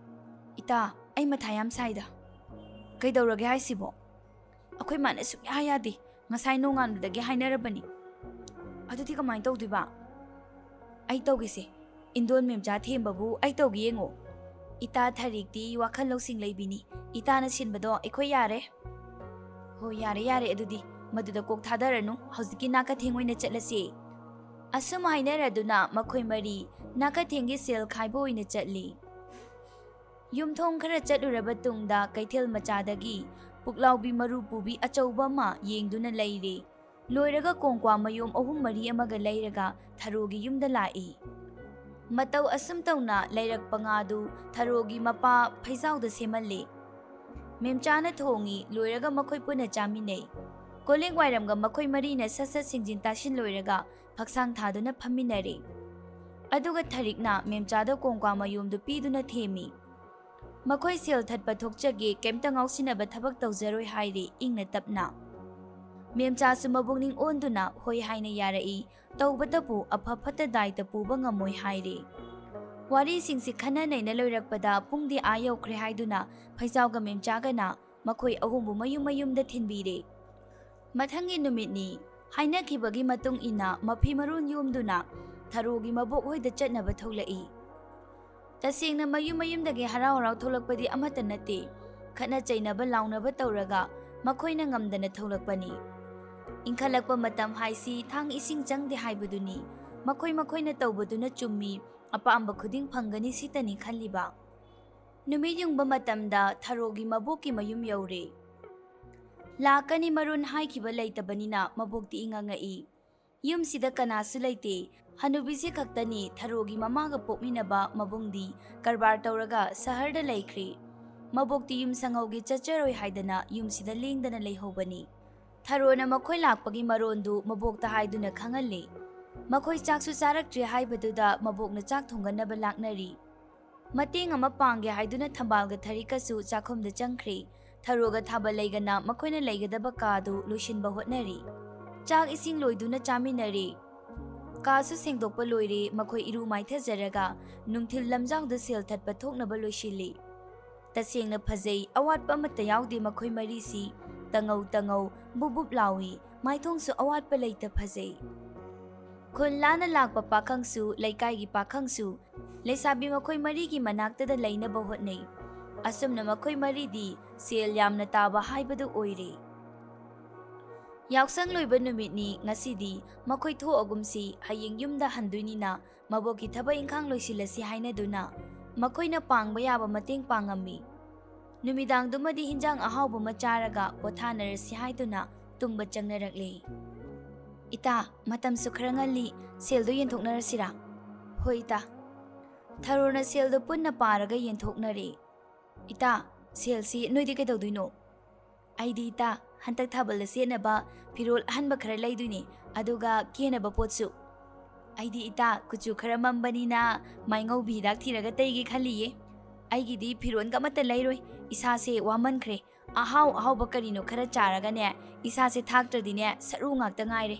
"ꯏꯇꯥ, ꯑꯩ ꯃꯊꯥ ꯌꯥꯝ ꯁꯥꯏꯗ꯫" "ꯀꯩꯗꯧꯔꯒꯦ ꯍꯥꯏꯁꯤꯕꯣ?" "ꯑꯩꯈꯣꯏ ꯃꯥꯅ ꯁꯨꯡꯌꯥ ꯌꯥꯗꯦ꯫ ꯉꯁꯥꯏ ꯅꯣꯡꯉꯥꯟꯕꯗꯒꯤ ꯍꯥꯏꯅꯔꯕꯅꯤ꯫" "ꯑꯗꯨꯗꯤ ꯀꯃꯥꯏ ꯇꯧꯗꯣꯏꯕ?" "ꯑꯩ ꯇꯧꯒꯦꯁꯦ꯫ ꯏꯟꯗꯣꯟ ꯃꯦꯝꯆꯥ ꯊꯦꯝꯕꯕꯨ ꯑꯩ ꯇꯧꯒꯦ ꯌꯦꯡꯉꯣ꯫" "ꯏꯇꯥ ꯊꯔꯤꯛꯇꯤ ꯋꯥꯈꯜ ꯂꯧꯁꯤꯡ ꯂꯩꯕꯤꯅꯤ꯫ ꯏꯇꯥꯅ ꯁꯤꯟꯕꯗꯣ ꯑꯩꯈꯣꯏ ꯌꯥꯔꯦ꯫" "ꯍꯣ, ꯌꯥꯔꯦ, ꯌꯥꯔꯦ꯫ ꯑꯗꯨꯗꯤ ꯃꯗꯨꯗ ꯀꯣꯛ ꯊꯥꯗꯔꯅꯨ꯫ ꯍꯧꯖꯤꯛꯀꯤ ꯅꯥꯀꯊꯦꯡ ꯑꯣꯏꯅ ꯆꯠꯂꯁꯤ꯫" ꯑꯁꯨꯝ ꯍꯥꯏꯅꯔꯗꯨꯅ ꯃꯈꯣꯏ ꯃꯔꯤ ꯅꯥꯀꯊꯦꯡꯒꯤ ꯁꯦꯜ ꯈꯥꯏꯕ ꯑꯣꯏꯅ ꯆꯠꯂꯤ꯫ ꯌꯨꯝꯊꯣꯡ ꯈꯔ ꯆꯠꯂꯨꯔꯕ ꯇꯨꯡꯗ ꯀꯩꯊꯦꯜ ꯃꯆꯥꯗꯒꯤ ꯄꯨꯛꯂꯥꯎꯕꯤ ꯃꯔꯨ ꯄꯨꯕꯤ ꯑꯆꯧꯕ ꯑꯃ ꯌꯦꯡꯗꯨꯅ ꯂꯩꯔꯦ꯫ ꯂꯣꯏꯔꯒ ꯀꯣꯡꯀ꯭ꯋꯥ ꯃꯌꯣꯝ ꯑꯍꯨꯝ ꯃꯔꯤ ꯑꯃꯒ ꯂꯩꯔꯒ ꯊꯔꯣꯒꯤ ꯌꯨꯝꯗ ꯂꯥꯛꯏ꯫ ꯃꯇꯧ ꯑꯁꯨꯝ ꯇꯧꯅ ꯂꯩꯔꯛꯄ ꯉꯥꯗꯨ ꯊꯔꯣꯒꯤ ꯃꯄꯥ ꯐꯩꯖꯥꯎꯗ ꯁꯦꯝꯍꯜꯂꯤ꯫ ꯃꯦꯝꯆꯥꯅ ꯊꯣꯡꯉꯤ, ꯂꯣꯏꯔꯒ ꯃꯈꯣꯏ ꯄꯨꯟꯅ ꯆꯥꯃꯤꯟꯅꯩ꯫ ꯀꯣꯂꯤꯛ ꯋꯥꯏꯔꯝꯒ ꯃꯈꯣꯏ ꯃꯔꯤꯅ ꯁꯠ ꯁꯠ ꯁꯤꯡꯖꯤꯟ ꯇꯥꯁꯤꯟ ꯂꯣꯏꯔꯒ ꯐꯛꯁꯥꯡ ꯊꯥꯗꯨꯅ ꯐꯝꯃꯤꯟꯅꯔꯦ꯫ ꯑꯗꯨꯒ ꯊꯔꯤꯛꯅ ꯃꯦꯝꯆꯥꯗ ꯀꯣꯡꯀ꯭ꯋꯥ ꯃꯌꯣꯝꯗꯨ ꯄꯤꯗꯨꯅ ꯊꯦꯝꯃꯤ꯫ ꯃꯈꯣꯏ ꯁꯦꯜ ꯊꯠꯄ ꯊꯣꯛꯆꯒꯦ, ꯀꯩꯝꯇ ꯉꯥꯎꯁꯤꯟꯅꯕ ꯊꯕꯛ ꯇꯧꯖꯔꯣꯏ ꯍꯥꯏꯔꯦ ꯏꯪꯅ ꯇꯞꯅ꯫ ꯃꯦꯝꯆꯥꯁꯨ ꯃꯕꯨꯛꯅꯤꯡ ꯑꯣꯟꯗꯨꯅ ꯍꯣꯏ ꯍꯥꯏꯅ ꯌꯥꯔꯛꯏ, ꯇꯧꯕꯇꯕꯨ ꯑꯐ ꯐꯠꯇ ꯗꯥꯏꯇ ꯄꯨꯕ ꯉꯝꯃꯣꯏ ꯍꯥꯏꯔꯦ꯫ ꯋꯥꯔꯤꯁꯤꯡꯁꯤ ꯈꯟꯅ ꯅꯩꯅ ꯂꯣꯏꯔꯛꯄꯗ ꯄꯨꯡꯗꯤ ꯑꯥ ꯌꯧꯈ꯭ꯔꯦ ꯍꯥꯏꯗꯨꯅ ꯐꯩꯖꯥꯎꯒ ꯃꯦꯝꯆꯥꯒꯅ ꯃꯈꯣꯏ ꯑꯍꯨꯝꯕꯨ ꯃꯌꯨꯝ ꯃꯌꯨꯝꯗ ꯊꯤꯟꯕꯤꯔꯦ꯫ ꯃꯊꯪꯒꯤ ꯅꯨꯃꯤꯠꯅꯤ꯫ ꯍꯥꯏꯅꯈꯤꯕꯒꯤ ꯃꯇꯨꯡ ꯏꯟꯅ ꯃꯐꯤ ꯃꯔꯣꯟ ꯌꯣꯝꯗꯨꯅ ꯊꯔꯣꯒꯤ ꯃꯕꯣꯛ ꯍꯣꯏꯗ ꯆꯠꯅꯕ ꯊꯣꯛꯂꯛꯏ꯫ ꯇꯁꯦꯡꯅ ꯃꯌꯨꯝ ꯃꯌꯨꯝꯗꯒꯤ ꯍꯔꯥꯎ ꯍꯔꯥꯎ ꯊꯣꯛꯂꯛꯄꯗꯤ ꯑꯃꯠꯇ ꯅꯠꯇꯦ꯫ ꯈꯠꯅ ꯆꯩꯅꯕ ꯂꯥꯎꯅꯕ ꯇꯧꯔꯒ ꯃꯈꯣꯏꯅ ꯉꯝꯗꯅ ꯊꯣꯛꯂꯛꯄꯅꯤ꯫ ꯏꯟꯈꯠꯂꯛꯄ ꯃꯇꯝ ꯍꯥꯏꯁꯤ ꯊꯥꯡ ꯏꯁꯤꯡ ꯆꯪꯗꯦ ꯍꯥꯏꯕꯗꯨꯅꯤ꯫ ꯃꯈꯣꯏ ꯃꯈꯣꯏꯅ ꯇꯧꯕꯗꯨꯅ ꯆꯨꯝꯃꯤ, ꯑꯄꯥꯝꯕ ꯈꯨꯗꯤꯡ ꯐꯪꯒꯅꯤ ꯁꯤꯇꯅꯤ ꯈꯜꯂꯤꯕ꯫ ꯅꯨꯃꯤꯠ ꯌꯨꯡꯕ ꯃꯇꯝꯗ ꯊꯔꯣꯒꯤ ꯃꯕꯣꯛꯀꯤ ꯃꯌꯨꯝ ꯌꯧꯔꯦ꯫ ꯂꯥꯛꯀꯅꯤ ꯃꯔꯣꯟ ꯍꯥꯏꯈꯤꯕ ꯂꯩꯇꯕꯅꯤꯅ ꯃꯕꯣꯛꯇꯤ ꯏꯉꯛ ꯉꯛꯏ꯫ ꯌꯨꯝꯁꯤꯗ ꯀꯅꯥꯁꯨ ꯂꯩꯇꯦ꯫ ꯍꯅꯨꯕꯤꯁꯤ ꯈꯛꯇꯅꯤ ꯊꯔꯣꯒꯤ ꯃꯃꯥꯒ ꯄꯣꯛꯃꯤꯟꯅꯕ꯫ ꯃꯕꯨꯡꯗꯤ ꯀꯔꯕꯥꯔ ꯇꯧꯔꯒ ꯁꯍꯔꯗ ꯂꯩꯈ꯭ꯔꯦ꯫ ꯃꯕꯣꯛꯇꯤ ꯌꯨꯝ ꯁꯪꯍꯧꯒꯦ ꯆꯠꯆꯔꯣꯏ ꯍꯥꯏꯗꯅ ꯌꯨꯝꯁꯤꯗ ꯂꯦꯡꯗꯅ ꯂꯩꯍꯧꯕꯅꯤ꯫ ꯊꯔꯣꯅ ꯃꯈꯣꯏ ꯂꯥꯛꯄꯒꯤ ꯃꯔꯣꯟꯗꯨ ꯃꯕꯣꯛꯇ ꯍꯥꯏꯗꯨꯅ ꯈꯪꯍꯜꯂꯤ꯫ ꯃꯈꯣꯏ ꯆꯥꯛꯁꯨ ꯆꯥꯔꯛꯇ꯭ꯔꯤ ꯍꯥꯏꯕꯗꯨꯗ ꯃꯕꯣꯛꯅ ꯆꯥꯛ ꯊꯣꯡꯒꯠꯅꯕ ꯂꯥꯛꯅꯔꯤ꯫ ꯃꯇꯦꯡ ꯑꯃ ꯄꯥꯡꯒꯦ ꯍꯥꯏꯗꯨꯅ ꯊꯝꯕꯥꯜꯒ ꯊꯔꯤꯛꯀꯁꯨ ꯆꯥꯛꯈꯨꯝꯗ ꯆꯪꯈ꯭ꯔꯦ꯫ ꯊꯔꯣꯒ ꯊꯥꯕꯜ ꯂꯩꯒꯅ ꯃꯈꯣꯏꯅ ꯂꯩꯒꯗꯕ ꯀꯥꯗꯨ ꯂꯣꯏꯁꯤꯟꯕ ꯍꯣꯠꯅꯔꯤ꯫ ꯆꯥꯛ ꯏꯁꯤꯡ ꯂꯣꯏꯗꯨꯅ ꯆꯥꯃꯤꯟꯅꯔꯦ꯫ ꯀꯥꯁꯨ ꯁꯦꯡꯗꯣꯛꯄ ꯂꯣꯏꯔꯦ꯫ ꯃꯈꯣꯏ ꯏꯔꯨ ꯃꯥꯏꯊꯖꯔꯒ ꯅꯨꯡꯊꯤꯜ ꯂꯝꯖꯥꯎꯗ ꯁꯦꯜ ꯊꯠꯄ ꯊꯣꯛꯅꯕ ꯂꯣꯏꯁꯤꯜꯂꯤ꯫ ꯇꯁꯦꯡꯅ ꯐꯖꯩ, ꯑꯋꯥꯠꯄ ꯑꯃꯠꯇ ꯌꯥꯎꯗꯦ ꯃꯈꯣꯏ ꯃꯔꯤꯁꯤ꯫ ꯇꯉꯧ ꯇꯉꯧ, ꯕꯨꯞ ꯕꯨꯞ ꯂꯥꯎꯏ, ꯃꯥꯏꯊꯣꯡꯁꯨ ꯑꯋꯥꯠꯄ ꯂꯩꯇ ꯐꯖꯩ꯫ ꯈꯨꯟ ꯂꯥꯟꯅ ꯂꯥꯛꯄ ꯄꯥꯈꯪꯁꯨ, ꯂꯩꯀꯥꯏꯒꯤ ꯄꯥꯈꯪꯁꯨ, ꯂꯩꯁꯥꯕꯤ ꯃꯈꯣꯏ ꯃꯔꯤꯒꯤ ꯃꯅꯥꯛꯇꯗ ꯂꯩꯅꯕ ꯍꯣꯠꯅꯩ꯫ ꯑꯁꯨꯝꯅ ꯃꯈꯣꯏ ꯃꯔꯤꯗꯤ ꯁꯦꯜ ꯌꯥꯝꯅ ꯇꯥꯕ ꯍꯥꯏꯕꯗꯨ ꯑꯣꯏꯔꯦ꯫ ꯌꯥꯎꯁꯪ ꯂꯣꯏꯕ ꯅꯨꯃꯤꯠꯅꯤ ꯉꯁꯤꯗꯤ, ꯃꯈꯣꯏ ꯊꯣꯛꯑꯒꯨꯝꯁꯤ, ꯍꯌꯦꯡ ꯌꯨꯝꯗ ꯍꯟꯗꯣꯏꯅꯤꯅ ꯃꯕꯣꯛꯀꯤ ꯊꯕꯛ ꯏꯪꯈꯥꯡ ꯂꯣꯏꯁꯤꯜꯂꯁꯤ ꯍꯥꯏꯅꯗꯨꯅ ꯃꯈꯣꯏꯅ ꯄꯥꯡꯕ ꯌꯥꯕ ꯃꯇꯦꯡ ꯄꯥꯡꯉꯝꯃꯤ꯫ ꯅꯨꯃꯤꯗꯥꯡꯗꯨꯃꯗꯤ ꯍꯤꯟꯖꯥꯡ ꯑꯍꯥꯎꯕ ꯑꯃ ꯆꯥꯔꯒ ꯄꯣꯊꯥꯅꯔꯁꯤ ꯍꯥꯏꯗꯨꯅ ꯇꯨꯝꯕ ꯆꯪꯅꯔꯛꯂꯦ꯫ "ꯏꯇꯥ, ꯃꯇꯝꯁꯨ ꯈꯔ ꯉꯜꯂꯤ, ꯁꯦꯜꯗꯣ ꯌꯦꯟꯊꯣꯛꯅꯔꯁꯤꯔꯥ?" "ꯍꯣꯏ ꯏꯇꯥ꯫" ꯊꯔꯣꯅ ꯁꯦꯜꯗꯣ ꯄꯨꯟꯅ ꯄꯥꯔꯒ ꯌꯦꯟꯊꯣꯛꯅꯔꯦ꯫ "ꯏꯇꯥ, ꯁꯦꯜꯁꯤ ꯅꯣꯏꯗꯤ ꯀꯩꯗꯧꯗꯣꯏꯅꯣ?" "ꯑꯩꯗꯤ ꯏꯇꯥ, ꯍꯟꯗꯛ ꯊꯥꯕꯜꯗ ꯁꯦꯠꯅꯕ ꯐꯤꯔꯣꯜ ꯑꯍꯟꯕ ꯈꯔ ꯂꯩꯗꯣꯏꯅꯦ, ꯑꯗꯨꯒ ꯀꯦꯅꯕ ꯄꯣꯠꯁꯨ꯫ ꯑꯩꯗꯤ ꯏꯇꯥ, ꯀꯨꯆꯨ ꯈꯔ ꯃꯝꯕꯅꯤꯅ ꯃꯥꯏꯉꯧꯕꯤ ꯍꯤꯗꯥꯛ ꯊꯤꯔꯒ ꯇꯩꯒꯦ ꯈꯜꯂꯤꯌꯦ꯫ ꯑꯩꯒꯤꯗꯤ ꯐꯤꯔꯣꯜꯒ ꯑꯃꯠꯇ ꯂꯩꯔꯣꯏ, ꯏꯁꯥꯁꯦ ꯋꯥꯃꯟꯈ꯭ꯔꯦ꯫ ꯑꯍꯥꯎ ꯑꯍꯥꯎꯕ ꯀꯔꯤꯅꯣ ꯈꯔ ꯆꯥꯔꯒꯅꯦ, ꯏꯁꯥꯁꯦ ꯊꯥꯛꯇ꯭ꯔꯗꯤꯅꯦ ꯁꯔꯨ ꯉꯥꯛꯇ ꯉꯥꯏꯔꯦ꯫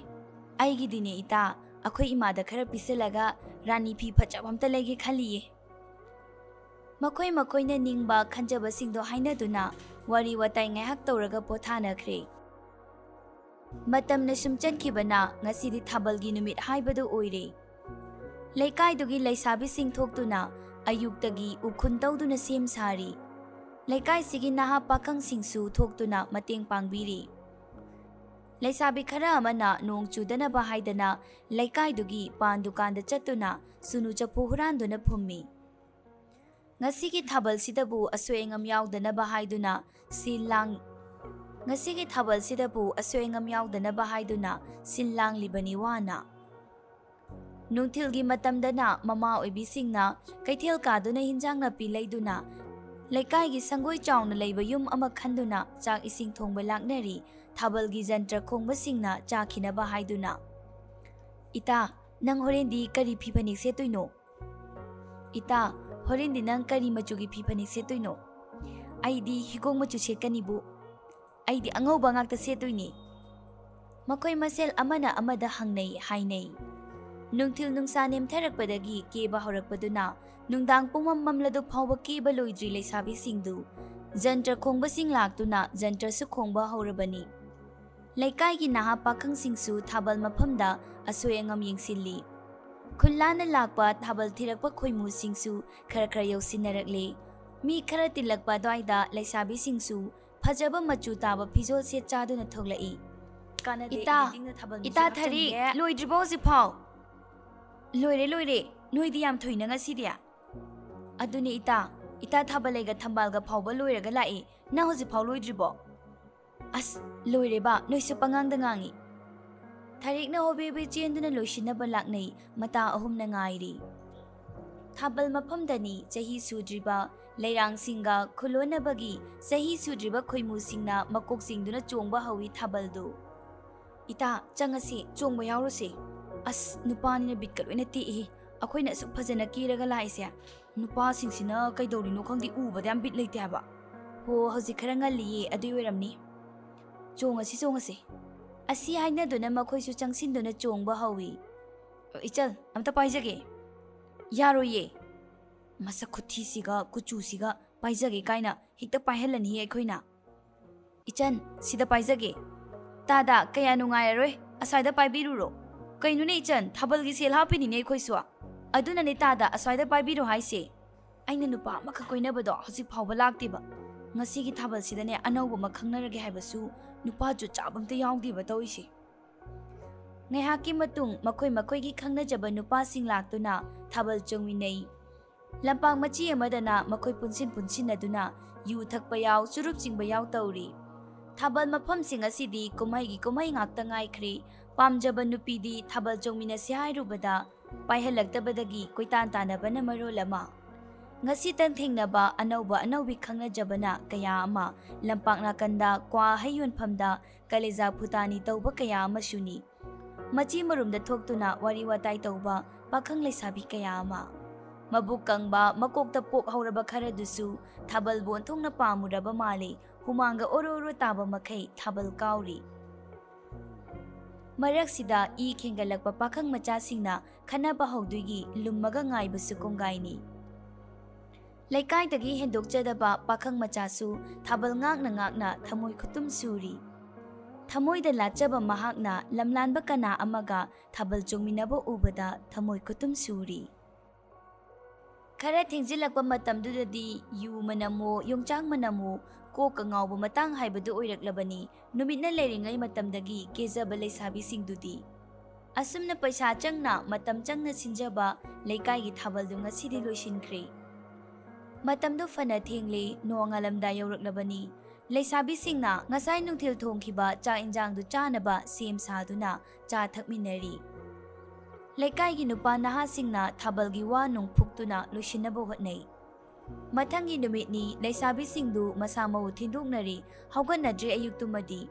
ꯑꯩꯒꯤꯗꯤꯅꯦ ꯏꯇꯥ, ꯑꯩꯈꯣꯏ ꯏꯃꯥꯗ ꯈꯔ ꯄꯤꯁꯜꯂꯒ ꯔꯥꯅꯤ ꯐꯤ ꯐꯖꯕ ꯑꯝꯇ ꯂꯩꯒꯦ ꯈꯜꯂꯤꯌꯦ꯫" ꯃꯈꯣꯏ ꯃꯈꯣꯏꯅ ꯅꯤꯡꯕ ꯈꯟꯖꯕꯁꯤꯡꯗꯣ ꯍꯥꯏꯅꯗꯨꯅ ꯋꯥꯔꯤ ꯋꯥꯇꯥꯏ ꯉꯥꯏꯍꯥꯛ ꯇꯧꯔꯒ ꯄꯣꯊꯥꯅꯈ꯭ꯔꯦ꯫ ꯃꯇꯝꯅ ꯁꯨꯝ ꯆꯠꯈꯤꯕꯅ ꯉꯁꯤꯗꯤ ꯊꯥꯕꯜꯒꯤ ꯅꯨꯃꯤꯠ ꯍꯥꯏꯕꯗꯨ ꯑꯣꯏꯔꯦ꯫ ꯂꯩꯀꯥꯏꯗꯨꯒꯤ ꯂꯩꯁꯥꯕꯤꯁꯤꯡ ꯊꯣꯛꯇꯨꯅ ꯑꯌꯨꯛꯇꯒꯤ ꯎꯈꯨꯟ ꯇꯧꯗꯨꯅ ꯁꯦꯝ ꯁꯥꯔꯤ꯫ ꯂꯩꯀꯥꯏꯁꯤꯒꯤ ꯅꯍꯥ ꯄꯥꯈꯪꯁꯤꯡꯁꯨ ꯊꯣꯛꯇꯨꯅ ꯃꯇꯦꯡ ꯄꯥꯡꯕꯤꯔꯤ꯫ ꯂꯩꯁꯥꯕꯤ ꯈꯔ ꯑꯃꯅ ꯅꯣꯡ ꯆꯨꯗꯅꯕ ꯍꯥꯏꯗꯅ ꯂꯩꯀꯥꯏꯗꯨꯒꯤ ꯄꯥꯟ ꯗꯨꯀꯥꯟꯗ ꯆꯠꯇꯨꯅ ꯁꯨꯅꯨ ꯆꯐꯨ ꯍꯨꯔꯥꯟꯗꯨꯅ ꯐꯨꯝꯃꯤ꯫ ꯉꯁꯤꯒꯤ ꯊꯥꯕꯜꯁꯤꯗꯕꯨ ꯑꯁꯣꯏ ꯑꯉꯥꯝ ꯌꯥꯎꯗꯅꯕ ꯍꯥꯏꯗꯨꯅ ꯁꯤꯜ ꯂꯥꯡ-, ꯉꯁꯤꯒꯤ ꯊꯥꯕꯜꯁꯤꯗꯕꯨ ꯑꯁꯣꯏ ꯑꯉꯥꯝ ꯌꯥꯎꯗꯅꯕ ꯍꯥꯏꯗꯨꯅ ꯁꯤꯜ ꯂꯥꯡꯂꯤꯕꯅꯤ ꯋꯥꯅ꯫ ꯅꯨꯡꯊꯤꯜꯒꯤ ꯃꯇꯝꯗꯅ ꯃꯃꯥ ꯑꯣꯏꯕꯤꯁꯤꯡꯅ ꯀꯩꯊꯦꯜ ꯀꯥꯗꯨꯅ ꯍꯤꯟꯖꯥꯡ ꯅꯥꯄꯤ ꯂꯩꯗꯨꯅ ꯂꯩꯀꯥꯏꯒꯤ ꯁꯪꯒꯣꯏ ꯆꯥꯎꯅ ꯂꯩꯕ ꯌꯨꯝ ꯑꯃ ꯈꯟꯗꯨꯅ ꯆꯥꯛ ꯏꯁꯤꯡ ꯊꯣꯡꯕ ꯂꯥꯛꯅꯔꯤ꯫ ꯊꯥꯕꯜꯒꯤ ꯖꯟꯇ꯭ꯔ ꯈꯣꯡꯕꯁꯤꯡꯅ ꯆꯥꯈꯤꯅꯕ ꯍꯥꯏꯗꯨꯅ꯫ "ꯏꯇꯥ, ꯅꯪ ꯍꯣꯔꯦꯟꯗꯤ ꯀꯔꯤ ꯐꯤ ꯐꯅꯦꯛ ꯁꯦꯠꯇꯣꯏꯅꯣ?" "ꯏꯇꯥ, ꯍꯣꯔꯦꯟꯗꯤ ꯅꯪ ꯀꯔꯤ ꯃꯆꯨꯒꯤ ꯐꯤ ꯐꯅꯦꯛ ꯁꯦꯠꯇꯣꯏꯅꯣ?" "ꯑꯩꯗꯤ ꯍꯤꯒꯣꯛ ꯃꯆꯨ ꯁꯦꯠꯀꯅꯤꯕꯨ꯫ ꯑꯩꯗꯤ ꯑꯉꯧꯕ ꯉꯥꯛꯇ ꯁꯦꯠꯇꯣꯏꯅꯤ꯫" ꯃꯈꯣꯏ ꯃꯁꯦꯜ ꯑꯃꯅ ꯑꯃꯗ ꯍꯪꯅꯩ ꯍꯥꯏꯅꯩ꯫ ꯅꯨꯡꯊꯤꯜ ꯅꯨꯡꯁꯥ ꯅꯦꯝꯊꯔꯛꯄꯗꯒꯤ ꯀꯦꯕ ꯍꯧꯔꯛꯄꯗꯨꯅ ꯅꯨꯡꯗꯥꯡ ꯄꯨꯡꯃꯝ ꯃꯝꯂꯗꯨ ꯐꯥꯎꯕ ꯀꯦꯕ ꯂꯣꯏꯗ꯭ꯔꯤ ꯂꯩꯁꯥꯕꯤꯁꯤꯡꯗꯨ꯫ ꯖꯟꯇ꯭ꯔ ꯈꯣꯡꯕꯁꯤꯡ ꯂꯥꯛꯇꯨꯅ ꯖꯟꯇ꯭ꯔꯁꯨ ꯈꯣꯡꯕ ꯍꯧꯔꯕꯅꯤ꯫ ꯂꯩꯀꯥꯏꯒꯤ ꯅꯍꯥ ꯄꯥꯈꯪꯁꯤꯡꯁꯨ ꯊꯥꯕꯜ ꯃꯐꯝꯗ ꯑꯁꯣꯏ ꯑꯉꯥꯝ ꯌꯦꯡꯁꯤꯜꯂꯤ꯫ ꯈꯨꯜꯂꯥꯟꯅ ꯂꯥꯛꯄ ꯊꯥꯕꯜ ꯊꯤꯔꯛꯄ ꯈꯣꯏꯃꯨꯁꯤꯡꯁꯨ ꯈꯔ ꯈꯔ ꯌꯧꯁꯤꯟꯅꯔꯛꯂꯦ꯫ ꯃꯤ ꯈꯔ ꯇꯤꯜꯂꯛꯄ ꯑꯗꯨꯋꯥꯏꯗ ꯂꯩꯁꯥꯕꯤꯁꯤꯡꯁꯨ ꯐꯖꯕ ꯃꯆꯨ ꯇꯥꯕ ꯐꯤꯖꯣꯜ ꯁꯦꯠ ꯆꯥꯗꯨꯅ ꯊꯣꯛꯂꯛꯏ꯫ "ꯀꯥꯟꯅꯗꯦ, ꯏꯇꯥ, editing ꯅ ꯊꯥꯕꯜ ꯏꯇꯥ ꯃꯤꯁꯦ ꯊꯔꯤ, ꯍꯥꯞꯆꯤꯟꯒꯦ꯫" "ꯂꯣꯏꯗ꯭ꯔꯤꯕꯣ ꯍꯧꯖꯤꯛꯐꯥꯎ?" "ꯂꯣꯏꯔꯦ, ꯂꯣꯏꯔꯦ꯫ ꯅꯣꯏꯗꯤ ꯌꯥꯝ ꯊꯨꯏꯅ ꯉꯁꯤꯗꯤ?" "ꯑꯗꯨꯅꯦ ꯏꯇꯥ, ꯏꯇꯥ ꯊꯥꯕꯜ ꯂꯩꯒ ꯊꯝꯕꯥꯜꯒ ꯐꯥꯎꯕ ꯂꯣꯏꯔꯒ ꯂꯥꯛꯏ, ꯅꯪ ꯍꯧꯖꯤꯛꯐꯥꯎ ꯂꯣꯏꯗ꯭ꯔꯤꯕꯣ?" "ꯑꯁ, ꯂꯣꯏꯔꯦꯕ, ꯅꯣꯏꯁꯨ ꯄꯉꯥꯡꯗ ꯉꯥꯡꯉꯤ꯫" ꯊꯔꯤꯛꯅ ꯍꯣꯕꯦ ꯍꯣꯕꯦ ꯆꯦꯟꯗꯨꯅ ꯂꯣꯏꯁꯤꯟꯅꯕ ꯂꯥꯛꯅꯩ꯫ ꯃꯇꯥ ꯑꯍꯨꯝꯅ ꯉꯥꯏꯔꯤ꯫ ꯊꯥꯕꯜ ꯃꯐꯝꯗꯅꯤ ꯆꯍꯤ ꯁꯨꯗ꯭ꯔꯤꯕ ꯂꯩꯔꯥꯡꯁꯤꯡꯒ ꯈꯨꯂꯣꯟꯅꯕꯒꯤ ꯆꯍꯤ ꯁꯨꯗ꯭ꯔꯤꯕ ꯈꯣꯏꯃꯨꯁꯤꯡꯅ ꯃꯀꯣꯛ ꯆꯤꯡꯗꯨꯅ ꯆꯣꯡꯕ ꯍꯧꯏ ꯊꯥꯕꯜꯗꯨ꯫ "ꯏꯇꯥ, ꯆꯪꯉꯁꯤ, ꯆꯣꯡꯕ ꯌꯥꯎꯔꯨꯁꯤ꯫" "ꯑꯁ, ꯅꯨꯄꯥꯅꯤꯅ ꯕꯤꯠꯀ ꯂꯣꯏꯅ ꯇꯦꯛꯏ꯫ ꯑꯩꯈꯣꯏꯅ ꯑꯁꯨꯛ ꯐꯖꯅ ꯀꯦꯔꯒ ꯂꯥꯛꯏꯁꯦ, ꯅꯨꯄꯥꯁꯤꯡꯁꯤꯅ ꯀꯩꯗꯧꯔꯤꯅꯣ ꯈꯪꯗꯦ, ꯎꯕꯗ ꯌꯥꯝ ꯕꯤꯠ ꯂꯩꯇꯦ ꯍꯥꯏꯕ꯫" "ꯍꯣ, ꯍꯧꯖꯤꯛ ꯈꯔ ꯉꯜꯂꯤꯌꯦ, ꯑꯗꯨꯏ ꯑꯣꯏꯔꯝꯅꯤ꯫ ꯆꯣꯡꯉꯁꯤ, ꯆꯣꯡꯉꯁꯤ꯫" ꯑꯁꯤ ꯍꯥꯏꯅꯗꯨꯅ ꯃꯈꯣꯏꯁꯨ ꯆꯪꯁꯤꯟꯗꯨꯅ ꯆꯣꯡꯕ ꯍꯧꯏ꯫ "ꯏꯆꯜ, ꯑꯝꯇ ꯄꯥꯏꯖꯒꯦ꯫" "ꯌꯥꯔꯣꯏꯌꯦ꯫ ꯃꯁꯛ ꯈꯨꯊꯤꯁꯤꯒ ꯀꯨꯆꯨꯁꯤꯒ ꯄꯥꯏꯖꯒꯦ ꯀꯥꯏꯅ ꯍꯦꯛꯇ ꯄꯥꯏꯍꯜꯂꯅꯤꯌꯦ ꯑꯩꯈꯣꯏꯅ꯫" "ꯏꯆꯟ, ꯁꯤꯗ ꯄꯥꯏꯖꯒꯦ꯫" ꯇꯥꯗ, ꯀꯌꯥ ꯅꯨꯡꯉꯥꯏꯔꯔꯣꯏ, ꯑꯁ꯭ꯋꯥꯏꯗ ꯄꯥꯏꯕꯤꯔꯨꯔꯣ꯫ ꯀꯩꯅꯣꯅꯦ ꯏꯆꯟ, ꯊꯥꯕꯜꯒꯤ ꯁꯦꯜ ꯍꯥꯞꯄꯤꯅꯤꯅꯦ ꯑꯩꯈꯣꯏꯁꯨ꯫ ꯑꯗꯨꯅꯅꯦ ꯇꯥꯗ, ꯑꯁ꯭ꯋꯥꯏꯗ ꯄꯥꯏꯕꯤꯔꯣ ꯍꯥꯏꯁꯦ꯫ ꯑꯩꯅ ꯅꯨꯄꯥ ꯑꯃꯈꯛ ꯀꯣꯏꯅꯕꯗꯣ ꯍꯧꯖꯤꯛ ꯐꯥꯎꯕ ꯂꯥꯛꯇꯦꯕ꯫ ꯉꯁꯤꯒꯤ ꯊꯥꯕꯜꯁꯤꯗꯅꯦ ꯑꯅꯧꯕ ꯑꯃ ꯈꯪꯅꯔꯒꯦ ꯍꯥꯏꯕꯁꯨ ꯅꯨꯄꯥ ꯆꯨꯞ ꯆꯥꯞ ꯑꯝꯇ ꯌꯥꯎꯗꯦꯕ ꯇꯧꯔꯤꯁꯦ꯫ ꯉꯥꯏꯍꯥꯛꯀꯤ ꯃꯇꯨꯡ ꯃꯈꯣꯏ ꯃꯈꯣꯏꯒꯤ ꯈꯪꯅꯖꯕ ꯅꯨꯄꯥꯁꯤꯡ ꯂꯥꯛꯇꯨꯅ ꯊꯥꯕꯜ ꯆꯣꯡꯃꯤꯟꯅꯩ꯫ ꯂꯝꯄꯥꯛ ꯃꯆꯤ ꯑꯃꯗꯅ ꯃꯈꯣꯏ ꯄꯨꯟꯁꯤꯟ ꯄꯨꯟꯁꯤꯟꯅꯗꯨꯅ ꯌꯨ ꯊꯛꯄ ꯌꯥꯎ, ꯆꯨꯔꯨꯞ ꯆꯤꯡꯕ ꯌꯥꯎ ꯇꯧꯔꯤ꯫ ꯊꯥꯕꯜ ꯃꯐꯝꯁꯤꯡ ꯑꯁꯤꯗꯤ ꯀꯨꯝꯍꯩꯒꯤ ꯀꯨꯝꯍꯩ ꯉꯥꯛꯇ ꯉꯥꯏꯈ꯭ꯔꯦ꯫ ꯄꯥꯝꯖꯕ ꯅꯨꯄꯤꯗꯤ ꯊꯥꯕꯜ ꯆꯣꯡꯃꯤꯟꯅꯁꯤ ꯍꯥꯏꯔꯨꯕꯗ ꯄꯥꯏꯍꯜꯂꯛꯇꯕꯗꯒꯤ ꯀꯣꯏꯇꯥꯟ ꯇꯥꯟꯅꯕꯅ ꯃꯔꯣꯜ ꯑꯃ꯫ ꯉꯁꯤꯇꯪ ꯊꯦꯡꯅꯕ ꯑꯅꯧꯕ ꯑꯅꯧꯕꯤ ꯈꯪꯅꯖꯕꯅ ꯀꯌꯥ ꯑꯃ, ꯂꯝꯄꯥꯛ ꯅꯥꯀꯟꯗ ꯀ꯭ꯋꯥ ꯍꯩ ꯌꯣꯟꯐꯝꯗ ꯀꯂꯦꯖꯥ ꯐꯨꯇꯥꯅꯤ ꯇꯧꯕ ꯀꯌꯥ ꯑꯃꯁꯨꯅꯤ꯫ ꯃꯆꯤ ꯃꯔꯨꯝꯗ ꯊꯣꯛꯇꯨꯅ ꯋꯥꯔꯤ ꯋꯥꯇꯥꯏ ꯇꯧꯕ ꯄꯥꯈꯪ ꯂꯩꯁꯥꯕꯤ ꯀꯌꯥ ꯑꯃ꯫ ꯃꯕꯨꯛ ꯀꯪꯕ, ꯃꯀꯣꯛꯇ ꯄꯣꯛ ꯍꯧꯔꯕ ꯈꯔꯗꯨꯁꯨ ꯊꯥꯕꯜꯕꯨ ꯑꯣꯟꯊꯣꯛꯅ ꯄꯥꯝꯃꯨꯔꯕ ꯃꯥꯜꯂꯤ꯫ ꯍꯨꯃꯥꯡꯒ ꯑꯣꯔꯣ ꯑꯣꯔꯣ ꯇꯥꯕ ꯃꯈꯩ ꯊꯥꯕꯜ ꯀꯥꯎꯔꯤ꯫ ꯃꯔꯛꯁꯤꯗ ꯏ ꯈꯦꯡꯒꯠꯂꯛꯄ ꯄꯥꯈꯪ ꯃꯆꯥꯁꯤꯡꯅ ꯈꯠꯅꯕ ꯍꯧꯗꯣꯏꯒꯤ ꯂꯨꯝꯃꯒ ꯉꯥꯏꯕꯁꯨ ꯀꯣꯡꯒꯥꯏꯅꯤ꯫ ꯂꯩꯀꯥꯏꯗꯒꯤ ꯍꯦꯟꯗꯣꯛꯆꯗꯕ ꯄꯥꯈꯪ ꯃꯆꯥꯁꯨ ꯊꯥꯕꯜ ꯉꯥꯛꯅ ꯉꯥꯛꯅ ꯊꯃꯣꯏ ꯈꯨꯇꯨꯝ ꯁꯨꯔꯤ꯫ ꯊꯃꯣꯏꯗ ꯂꯥꯠꯆꯕ ꯃꯍꯥꯛꯅ ꯂꯝꯂꯥꯟꯕ ꯀꯅꯥ ꯑꯃꯒ ꯊꯥꯕꯜ ꯆꯣꯡꯃꯤꯟꯅꯕ ꯎꯕꯗ ꯊꯃꯣꯏ ꯈꯨꯇꯨꯝ ꯁꯨꯔꯤ꯫ ꯈꯔ ꯊꯦꯡꯖꯤꯜꯂꯛꯄ ꯃꯇꯝꯗꯨꯗꯗꯤ ꯌꯨ ꯃꯅꯝꯋꯣ, ꯌꯣꯡꯆꯥꯛ ꯃꯅꯝꯋꯣ, ꯀꯣꯛꯀ ꯉꯥꯎꯕ ꯃꯇꯥꯡ ꯍꯥꯏꯕꯗꯨ ꯑꯣꯏꯔꯛꯂꯕꯅꯤ꯫ ꯅꯨꯃꯤꯠꯅ ꯂꯩꯔꯤꯉꯩ ꯃꯇꯝꯗꯒꯤ ꯀꯦꯖꯕ ꯂꯩꯁꯥꯕꯤꯁꯤꯡꯗꯨꯗꯤ꯫ ꯑꯁꯨꯝꯅ ꯄꯩꯁꯥ ꯆꯪꯅ, ꯃꯇꯝ ꯆꯪꯅ ꯁꯤꯟꯖꯕ ꯂꯩꯀꯥꯏꯒꯤ ꯊꯥꯕꯜꯗꯨ ꯉꯁꯤꯗꯤ ꯂꯣꯏꯁꯤꯟꯈ꯭ꯔꯦ꯫ ꯃꯇꯝꯗꯨ ꯐꯅ ꯊꯦꯡꯂꯦ, ꯅꯣꯡꯉꯥꯜꯂꯝꯗꯥꯏ ꯌꯧꯔꯛꯂꯕꯅꯤ꯫ ꯂꯩꯁꯥꯕꯤꯁꯤꯡꯅ ꯉꯁꯥꯏ ꯅꯨꯡꯊꯤꯜ ꯊꯣꯡꯈꯤꯕ ꯆꯥꯛ ꯏꯟꯖꯥꯡꯗꯨ ꯆꯥꯅꯕ ꯁꯦꯝ ꯁꯥꯗꯨꯅ ꯆꯥ ꯊꯛꯃꯤꯟꯅꯔꯤ꯫ ꯂꯩꯀꯥꯏꯒꯤ ꯅꯨꯄꯥ ꯅꯍꯥꯁꯤꯡꯅ ꯊꯥꯕꯜꯒꯤ ꯋꯥ ꯅꯨꯡ ꯐꯨꯛꯇꯨꯅ ꯂꯣꯏꯁꯤꯟꯅꯕ ꯍꯣꯠꯅꯩ꯫ ꯃꯊꯪꯒꯤ ꯅꯨꯃꯤꯠꯅꯤ, ꯂꯩꯁꯥꯕꯤꯁꯤꯡꯗꯨ ꯃꯁꯥ ꯃꯎ ꯊꯤꯟꯗꯣꯛꯅꯔꯤ, ꯍꯧꯒꯠꯅꯗ꯭ꯔꯤ ꯑꯌꯨꯛꯇꯨꯃꯗꯤ꯫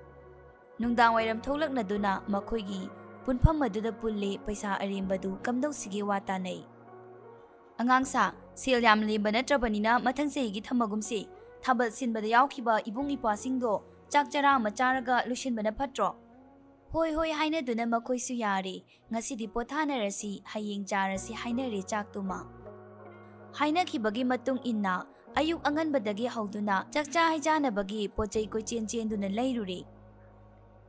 ꯅꯨꯡꯗꯥꯡꯋꯥꯏꯔꯝ ꯊꯣꯛꯂꯛꯅꯗꯨꯅ ꯃꯈꯣꯏꯒꯤ ꯄꯨꯟꯐꯝ ꯑꯗꯨꯗ ꯄꯨꯜꯂꯦ, ꯄꯩꯁꯥ ꯑꯔꯦꯝꯕꯗꯨ ꯀꯝꯗꯧꯁꯤꯒꯦ ꯋꯥ ꯇꯥꯅꯩ꯫ "ꯑꯉꯥꯡꯁꯥ, ꯁꯦꯜ ꯌꯥꯝ ꯂꯦꯝꯕ ꯅꯠꯇ꯭ꯔꯕꯅꯤꯅ ꯃꯊꯪ ꯆꯍꯤꯒꯤ ꯊꯝꯃꯒꯨꯝꯁꯦ꯫ ꯊꯥꯕꯜ ꯁꯤꯟꯕꯗ ꯌꯥꯎꯈꯤꯕ ꯏꯕꯨꯡ ꯏꯄ꯭ꯋꯥꯁꯤꯡꯗꯣ ꯆꯥꯛ ꯆꯔꯥ ꯑꯃ ꯆꯥꯔꯒ ꯂꯣꯏꯁꯤꯟꯕꯅ ꯐꯠꯇ꯭ꯔꯣ?" "ꯍꯣꯏ, ꯍꯣꯏ" ꯍꯥꯏꯅꯗꯨꯅ ꯃꯈꯣꯏꯁꯨ ꯌꯥꯔꯦ꯫ "ꯉꯁꯤꯗꯤ ꯄꯣꯊꯥꯅꯔꯁꯤ, ꯍꯌꯦꯡ ꯆꯥꯔꯁꯤ" ꯍꯥꯏꯅꯔꯦ ꯆꯥꯛꯇꯨꯃ꯫ ꯍꯥꯏꯅꯈꯤꯕꯒꯤ ꯃꯇꯨꯡ ꯏꯟꯅ ꯑꯌꯨꯛ ꯑꯉꯟꯕꯗꯒꯤ ꯍꯧꯗꯨꯅ ꯆꯥꯛꯆꯥ ꯍꯩꯖꯥꯅꯕꯒꯤ ꯄꯣꯠꯆꯩ ꯀꯣꯏꯆꯦꯟ ꯆꯦꯟꯗꯨꯅ ꯂꯩꯔꯨꯔꯦ꯫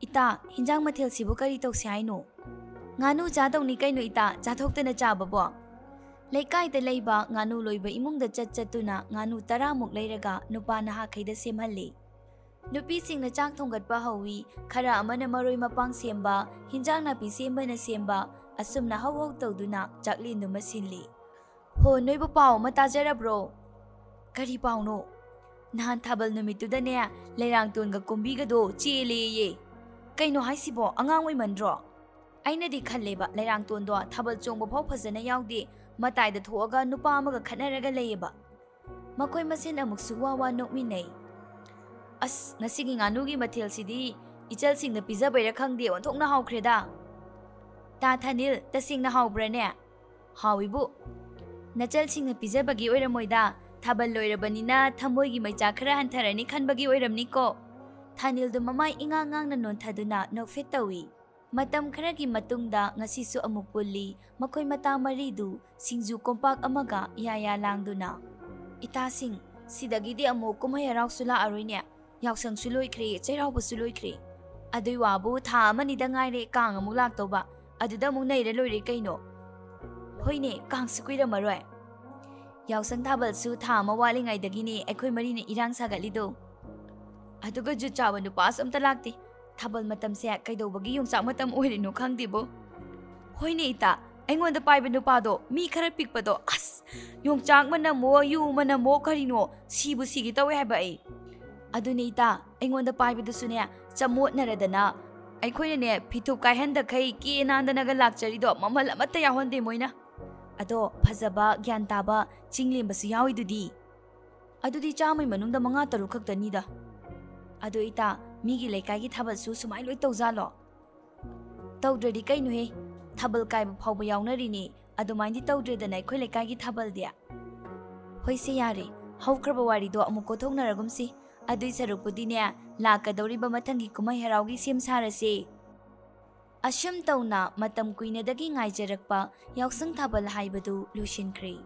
"ꯏꯇꯥ, ꯍꯤꯟꯖꯥꯡ ꯃꯊꯦꯜꯁꯤꯕꯨ ꯀꯔꯤ ꯇꯧꯁꯤ ꯍꯥꯏꯅꯣ?" "ꯉꯥꯅꯨ ꯆꯥꯗꯧꯅꯤ ꯀꯩꯅꯣ ꯏꯇꯥ, ꯆꯥꯊꯣꯛꯇꯅ ꯆꯥꯕꯕꯣ?" ꯂꯩꯀꯥꯏꯗ ꯂꯩꯕ ꯉꯥꯅꯨ ꯂꯣꯏꯕ ꯏꯃꯨꯡꯗ ꯆꯠ ꯆꯠꯇꯨꯅ ꯉꯥꯅꯨ ꯇꯔꯥꯃꯨꯛ ꯂꯩꯔꯒ ꯅꯨꯄꯥ ꯅꯍꯥꯈꯩꯗ ꯁꯦꯝꯍꯜꯂꯤ꯫ ꯅꯨꯄꯤꯁꯤꯡꯅ ꯆꯥꯛ ꯊꯣꯡꯒꯠꯄ ꯍꯧꯏ꯫ ꯈꯔ ꯑꯃꯅ ꯃꯔꯣꯏ ꯃꯄꯥꯡ ꯁꯦꯝꯕ, ꯍꯤꯟꯖꯥꯡ ꯅꯥꯄꯤ ꯁꯦꯝꯕꯅ ꯁꯦꯝꯕ, ꯑꯁꯨꯝꯅ ꯍꯧ ꯍꯧ ꯇꯧꯗꯨꯅ ꯆꯥꯛꯂꯦꯟꯗꯨꯃ ꯁꯤꯜꯂꯤ꯫ "ꯍꯣ, ꯅꯣꯏꯕꯨ ꯄꯥꯎ ꯑꯃ ꯇꯥꯖꯔꯕ꯭ꯔꯣ?" "ꯀꯔꯤ ꯄꯥꯎꯅꯣ?" "ꯅꯍꯥꯟ ꯊꯥꯕꯜ ꯅꯨꯃꯤꯠꯇꯨꯗꯅꯦ, ꯂꯩꯔꯥꯡꯇꯣꯟꯒ ꯀꯨꯝꯕꯤꯒꯗꯣ ꯆꯦꯜꯂꯦꯌꯦ꯫" "ꯀꯩꯅꯣ ꯍꯥꯏꯁꯤꯕꯣ, ꯑꯉꯥꯡ ꯑꯣꯏꯃꯟꯗ꯭ꯔꯣ?" "ꯑꯩꯅꯗꯤ ꯈꯜꯂꯦꯕ, ꯂꯩꯔꯥꯡꯇꯣꯟꯗꯣ ꯊꯥꯕꯜ ꯆꯣꯡꯕ ꯐꯥꯎ ꯐꯖꯅ ꯌꯥꯎꯗꯦ, ꯃꯇꯥꯏꯗ ꯊꯣꯛꯑꯒ ꯅꯨꯄꯥ ꯑꯃꯒ ꯈꯠꯅꯔꯒ ꯂꯩꯌꯦꯕ꯫" ꯃꯈꯣꯏ ꯃꯁꯦꯟ ꯑꯃꯨꯛꯁꯨ ꯋꯥ ꯋꯥ ꯅꯣꯛꯃꯤꯟꯅꯩ꯫ "ꯑꯁ, ꯉꯁꯤꯒꯤ ꯉꯥꯅꯨꯒꯤ ꯃꯊꯦꯜꯁꯤꯗꯤ ꯏꯆꯜꯁꯤꯡꯅ ꯄꯤꯖꯕꯩꯔꯥ ꯈꯪꯗꯦ, ꯑꯣꯟꯊꯣꯛꯅ ꯍꯥꯎꯈ꯭ꯔꯦꯗ!" "ꯇꯥ ꯊꯥꯅꯤꯜ, ꯇꯁꯦꯡꯅ ꯍꯥꯎꯕ꯭ꯔꯥꯅꯦ?" "ꯍꯥꯎꯏꯕꯨ꯫ ꯅꯆꯜꯁꯤꯡꯅ ꯄꯤꯖꯕꯒꯤ ꯑꯣꯏꯔꯝꯃꯣꯏꯗ, ꯊꯥꯕꯜ ꯂꯣꯏꯔꯕꯅꯤꯅ ꯊꯃꯣꯏꯒꯤ ꯃꯩꯆꯥꯛ ꯈꯔ ꯍꯟꯊꯔꯅꯤ ꯈꯟꯕꯒꯤ ꯑꯣꯏꯔꯝꯅꯤꯀꯣ꯫" ꯊꯥꯅꯤꯜꯗꯨ ꯃꯃꯥꯏ ꯏꯉꯥꯡ ꯉꯥꯡꯅ ꯅꯣꯟꯊꯗꯨꯅ ꯅꯣꯛꯐꯦꯠ ꯇꯧꯏ꯫ ꯃꯇꯝ ꯈꯔꯒꯤ ꯃꯇꯨꯡꯗ ꯉꯁꯤꯁꯨ ꯑꯃꯨꯛ ꯄꯨꯜꯂꯤ꯫ ꯃꯈꯣꯏ ꯃꯇꯥ ꯃꯔꯤꯗꯨ ꯁꯤꯡꯖꯨ ꯀꯣꯝꯄꯥꯛ ꯑꯃꯒ ꯌꯥ ꯌꯥ ꯂꯥꯡꯗꯨꯅ꯫ "ꯏꯇꯥꯁꯤꯡ, ꯁꯤꯗꯒꯤꯗꯤ ꯑꯃꯨꯛ ꯀꯨꯝꯍꯩ ꯍꯔꯥꯎꯁꯨ ꯂꯥꯛꯑꯔꯣꯏꯅꯦ꯫ ꯌꯥꯎꯁꯪꯁꯨ ꯂꯣꯏꯈ꯭ꯔꯦ, ꯆꯩꯔꯥꯎꯕꯁꯨ ꯂꯣꯏꯈ꯭ꯔꯦ꯫ ꯑꯗꯨꯏ ꯋꯥꯕꯨ ꯊꯥ ꯑꯃꯅꯤꯗ ꯉꯥꯏꯔꯦ ꯀꯥꯡ ꯑꯃꯨꯛ ꯂꯥꯛꯇꯧꯕ꯫ ꯑꯗꯨꯗ ꯑꯃꯨꯛ ꯅꯩꯔ ꯂꯣꯏꯔꯦ ꯀꯩꯅꯣ꯫" "ꯍꯣꯏꯅꯦ, ꯀꯥꯡꯁꯨ ꯀꯨꯏꯔꯝꯃꯔꯣꯏ꯫" "ꯌꯥꯎꯁꯪ ꯊꯥꯕꯜꯁꯨ ꯊꯥ ꯑꯃ ꯋꯥꯠꯂꯤꯉꯩꯗꯒꯤꯅꯦ ꯑꯩꯈꯣꯏ ꯃꯔꯤꯅ ꯏꯔꯥꯡ ꯁꯥꯒꯠꯂꯤꯗꯣ꯫ ꯑꯗꯨꯒ ꯖꯨꯠ ꯆꯥꯕ ꯅꯨꯄꯥꯁꯨ ꯑꯝꯇ ꯂꯥꯛꯇꯦ꯫ ꯊꯥꯕꯜ ꯃꯇꯝꯁꯦ ꯀꯩꯗꯧꯕꯒꯤ ꯌꯣꯡꯆꯥꯛ ꯃꯇꯝ ꯑꯣꯏꯔꯤꯅꯣ ꯈꯪꯗꯦꯕꯣ꯫" "ꯍꯣꯏꯅꯦ ꯏꯇꯥ, ꯑꯩꯉꯣꯟꯗ ꯄꯥꯏꯕ ꯅꯨꯄꯥꯗꯣ, ꯃꯤ ꯈꯔ ꯄꯤꯛꯄꯗꯣ, ꯑꯁ, ꯌꯣꯡꯆꯥꯛ ꯃꯅꯝꯃꯣ, ꯌꯨ ꯃꯅꯝꯃꯣ, ꯀꯔꯤꯅꯣ, ꯁꯤꯕꯨ ꯁꯤꯒꯦ ꯇꯧꯋꯦ ꯍꯥꯏꯕ ꯑꯩ꯫" "ꯑꯗꯨꯅꯦ ꯏꯇꯥ, ꯑꯩꯉꯣꯟꯗ ꯄꯥꯏꯕꯗꯨꯁꯨꯅꯦ, ꯆꯃꯣꯠꯅꯔꯗꯅ, ꯑꯩꯈꯣꯏꯅꯅꯦ ꯐꯤꯊꯨꯞ ꯀꯥꯏꯍꯟꯗꯈꯩ ꯀꯦ ꯅꯥꯟꯗꯅꯒ ꯂꯥꯛꯆꯔꯤꯗꯣ, ꯃꯃꯜ ꯑꯃꯠꯇ ꯌꯥꯎꯍꯟꯗꯦ ꯃꯣꯏꯅ꯫ ꯑꯗꯣ ꯐꯖꯕ, ꯒ꯭ꯌꯥꯟ ꯇꯥꯕ, ꯆꯤꯡ ꯂꯦꯝꯕꯁꯨ ꯌꯥꯎꯏꯗꯨꯗꯤ꯫ ꯑꯗꯨꯗꯤ ꯆꯥꯝꯃꯩ ꯃꯅꯨꯡꯗ ꯃꯉꯥ ꯇꯔꯨꯛ ꯈꯛꯇꯅꯤꯗ꯫ ꯑꯗꯣ ꯏꯇꯥ, ꯃꯤꯒꯤ ꯂꯩꯀꯥꯏꯒꯤ ꯊꯥꯕꯜꯁꯨ ꯁꯨꯃꯥꯏ ꯂꯣꯏ ꯇꯧꯖꯥꯠꯂꯣ?" "ꯇꯧꯗ꯭ꯔꯗꯤ ꯀꯩꯅꯣꯍꯦ, ꯊꯥꯕꯜ ꯀꯥꯏꯕ ꯐꯥꯎꯕ ꯌꯥꯎꯅꯔꯤꯅꯦ꯫ ꯑꯗꯨꯃꯥꯏꯅꯗꯤ ꯇꯧꯗ꯭ꯔꯦꯗꯅ ꯑꯩꯈꯣꯏ ꯂꯩꯀꯥꯏꯒꯤ ꯊꯥꯕꯜꯗꯤ꯫" "ꯍꯣꯏꯁꯦ ꯌꯥꯔꯦ, ꯍꯧꯈ꯭ꯔꯕ ꯋꯥꯔꯤꯗꯣ ꯑꯃꯨꯛ ꯀꯣꯊꯣꯛꯅꯔꯒꯨꯝꯁꯤ꯫ ꯑꯗꯨꯏ ꯁꯔꯨꯛꯄꯨꯗꯤꯅꯦ, ꯂꯥꯛꯀꯗꯧꯔꯤꯕ ꯃꯊꯪꯒꯤ ꯀꯨꯝꯍꯩ ꯍꯔꯥꯎꯒꯤ ꯁꯦꯝ ꯁꯥꯔꯁꯦ꯫" ꯑꯁꯨꯝ ꯇꯧꯅ ꯃꯇꯝ ꯀꯨꯏꯅꯗꯒꯤ ꯉꯥꯏꯖꯔꯛꯄ ꯌꯥꯎꯁꯪ ꯊꯥꯕꯜ ꯍꯥꯏꯕꯗꯨ ꯂꯣꯏꯁꯤꯟꯈ꯭ꯔꯦ꯫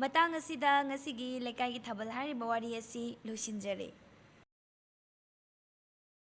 ꯃꯇꯥꯡ ꯑꯁꯤꯗ ꯉꯁꯤꯒꯤ ꯂꯩꯀꯥꯏꯒꯤ ꯊꯥꯕꯜ ꯍꯥꯏꯔꯤꯕ ꯋꯥꯔꯤ ꯑꯁꯤ ꯂꯣꯏꯁꯤꯟꯖꯔꯦ꯫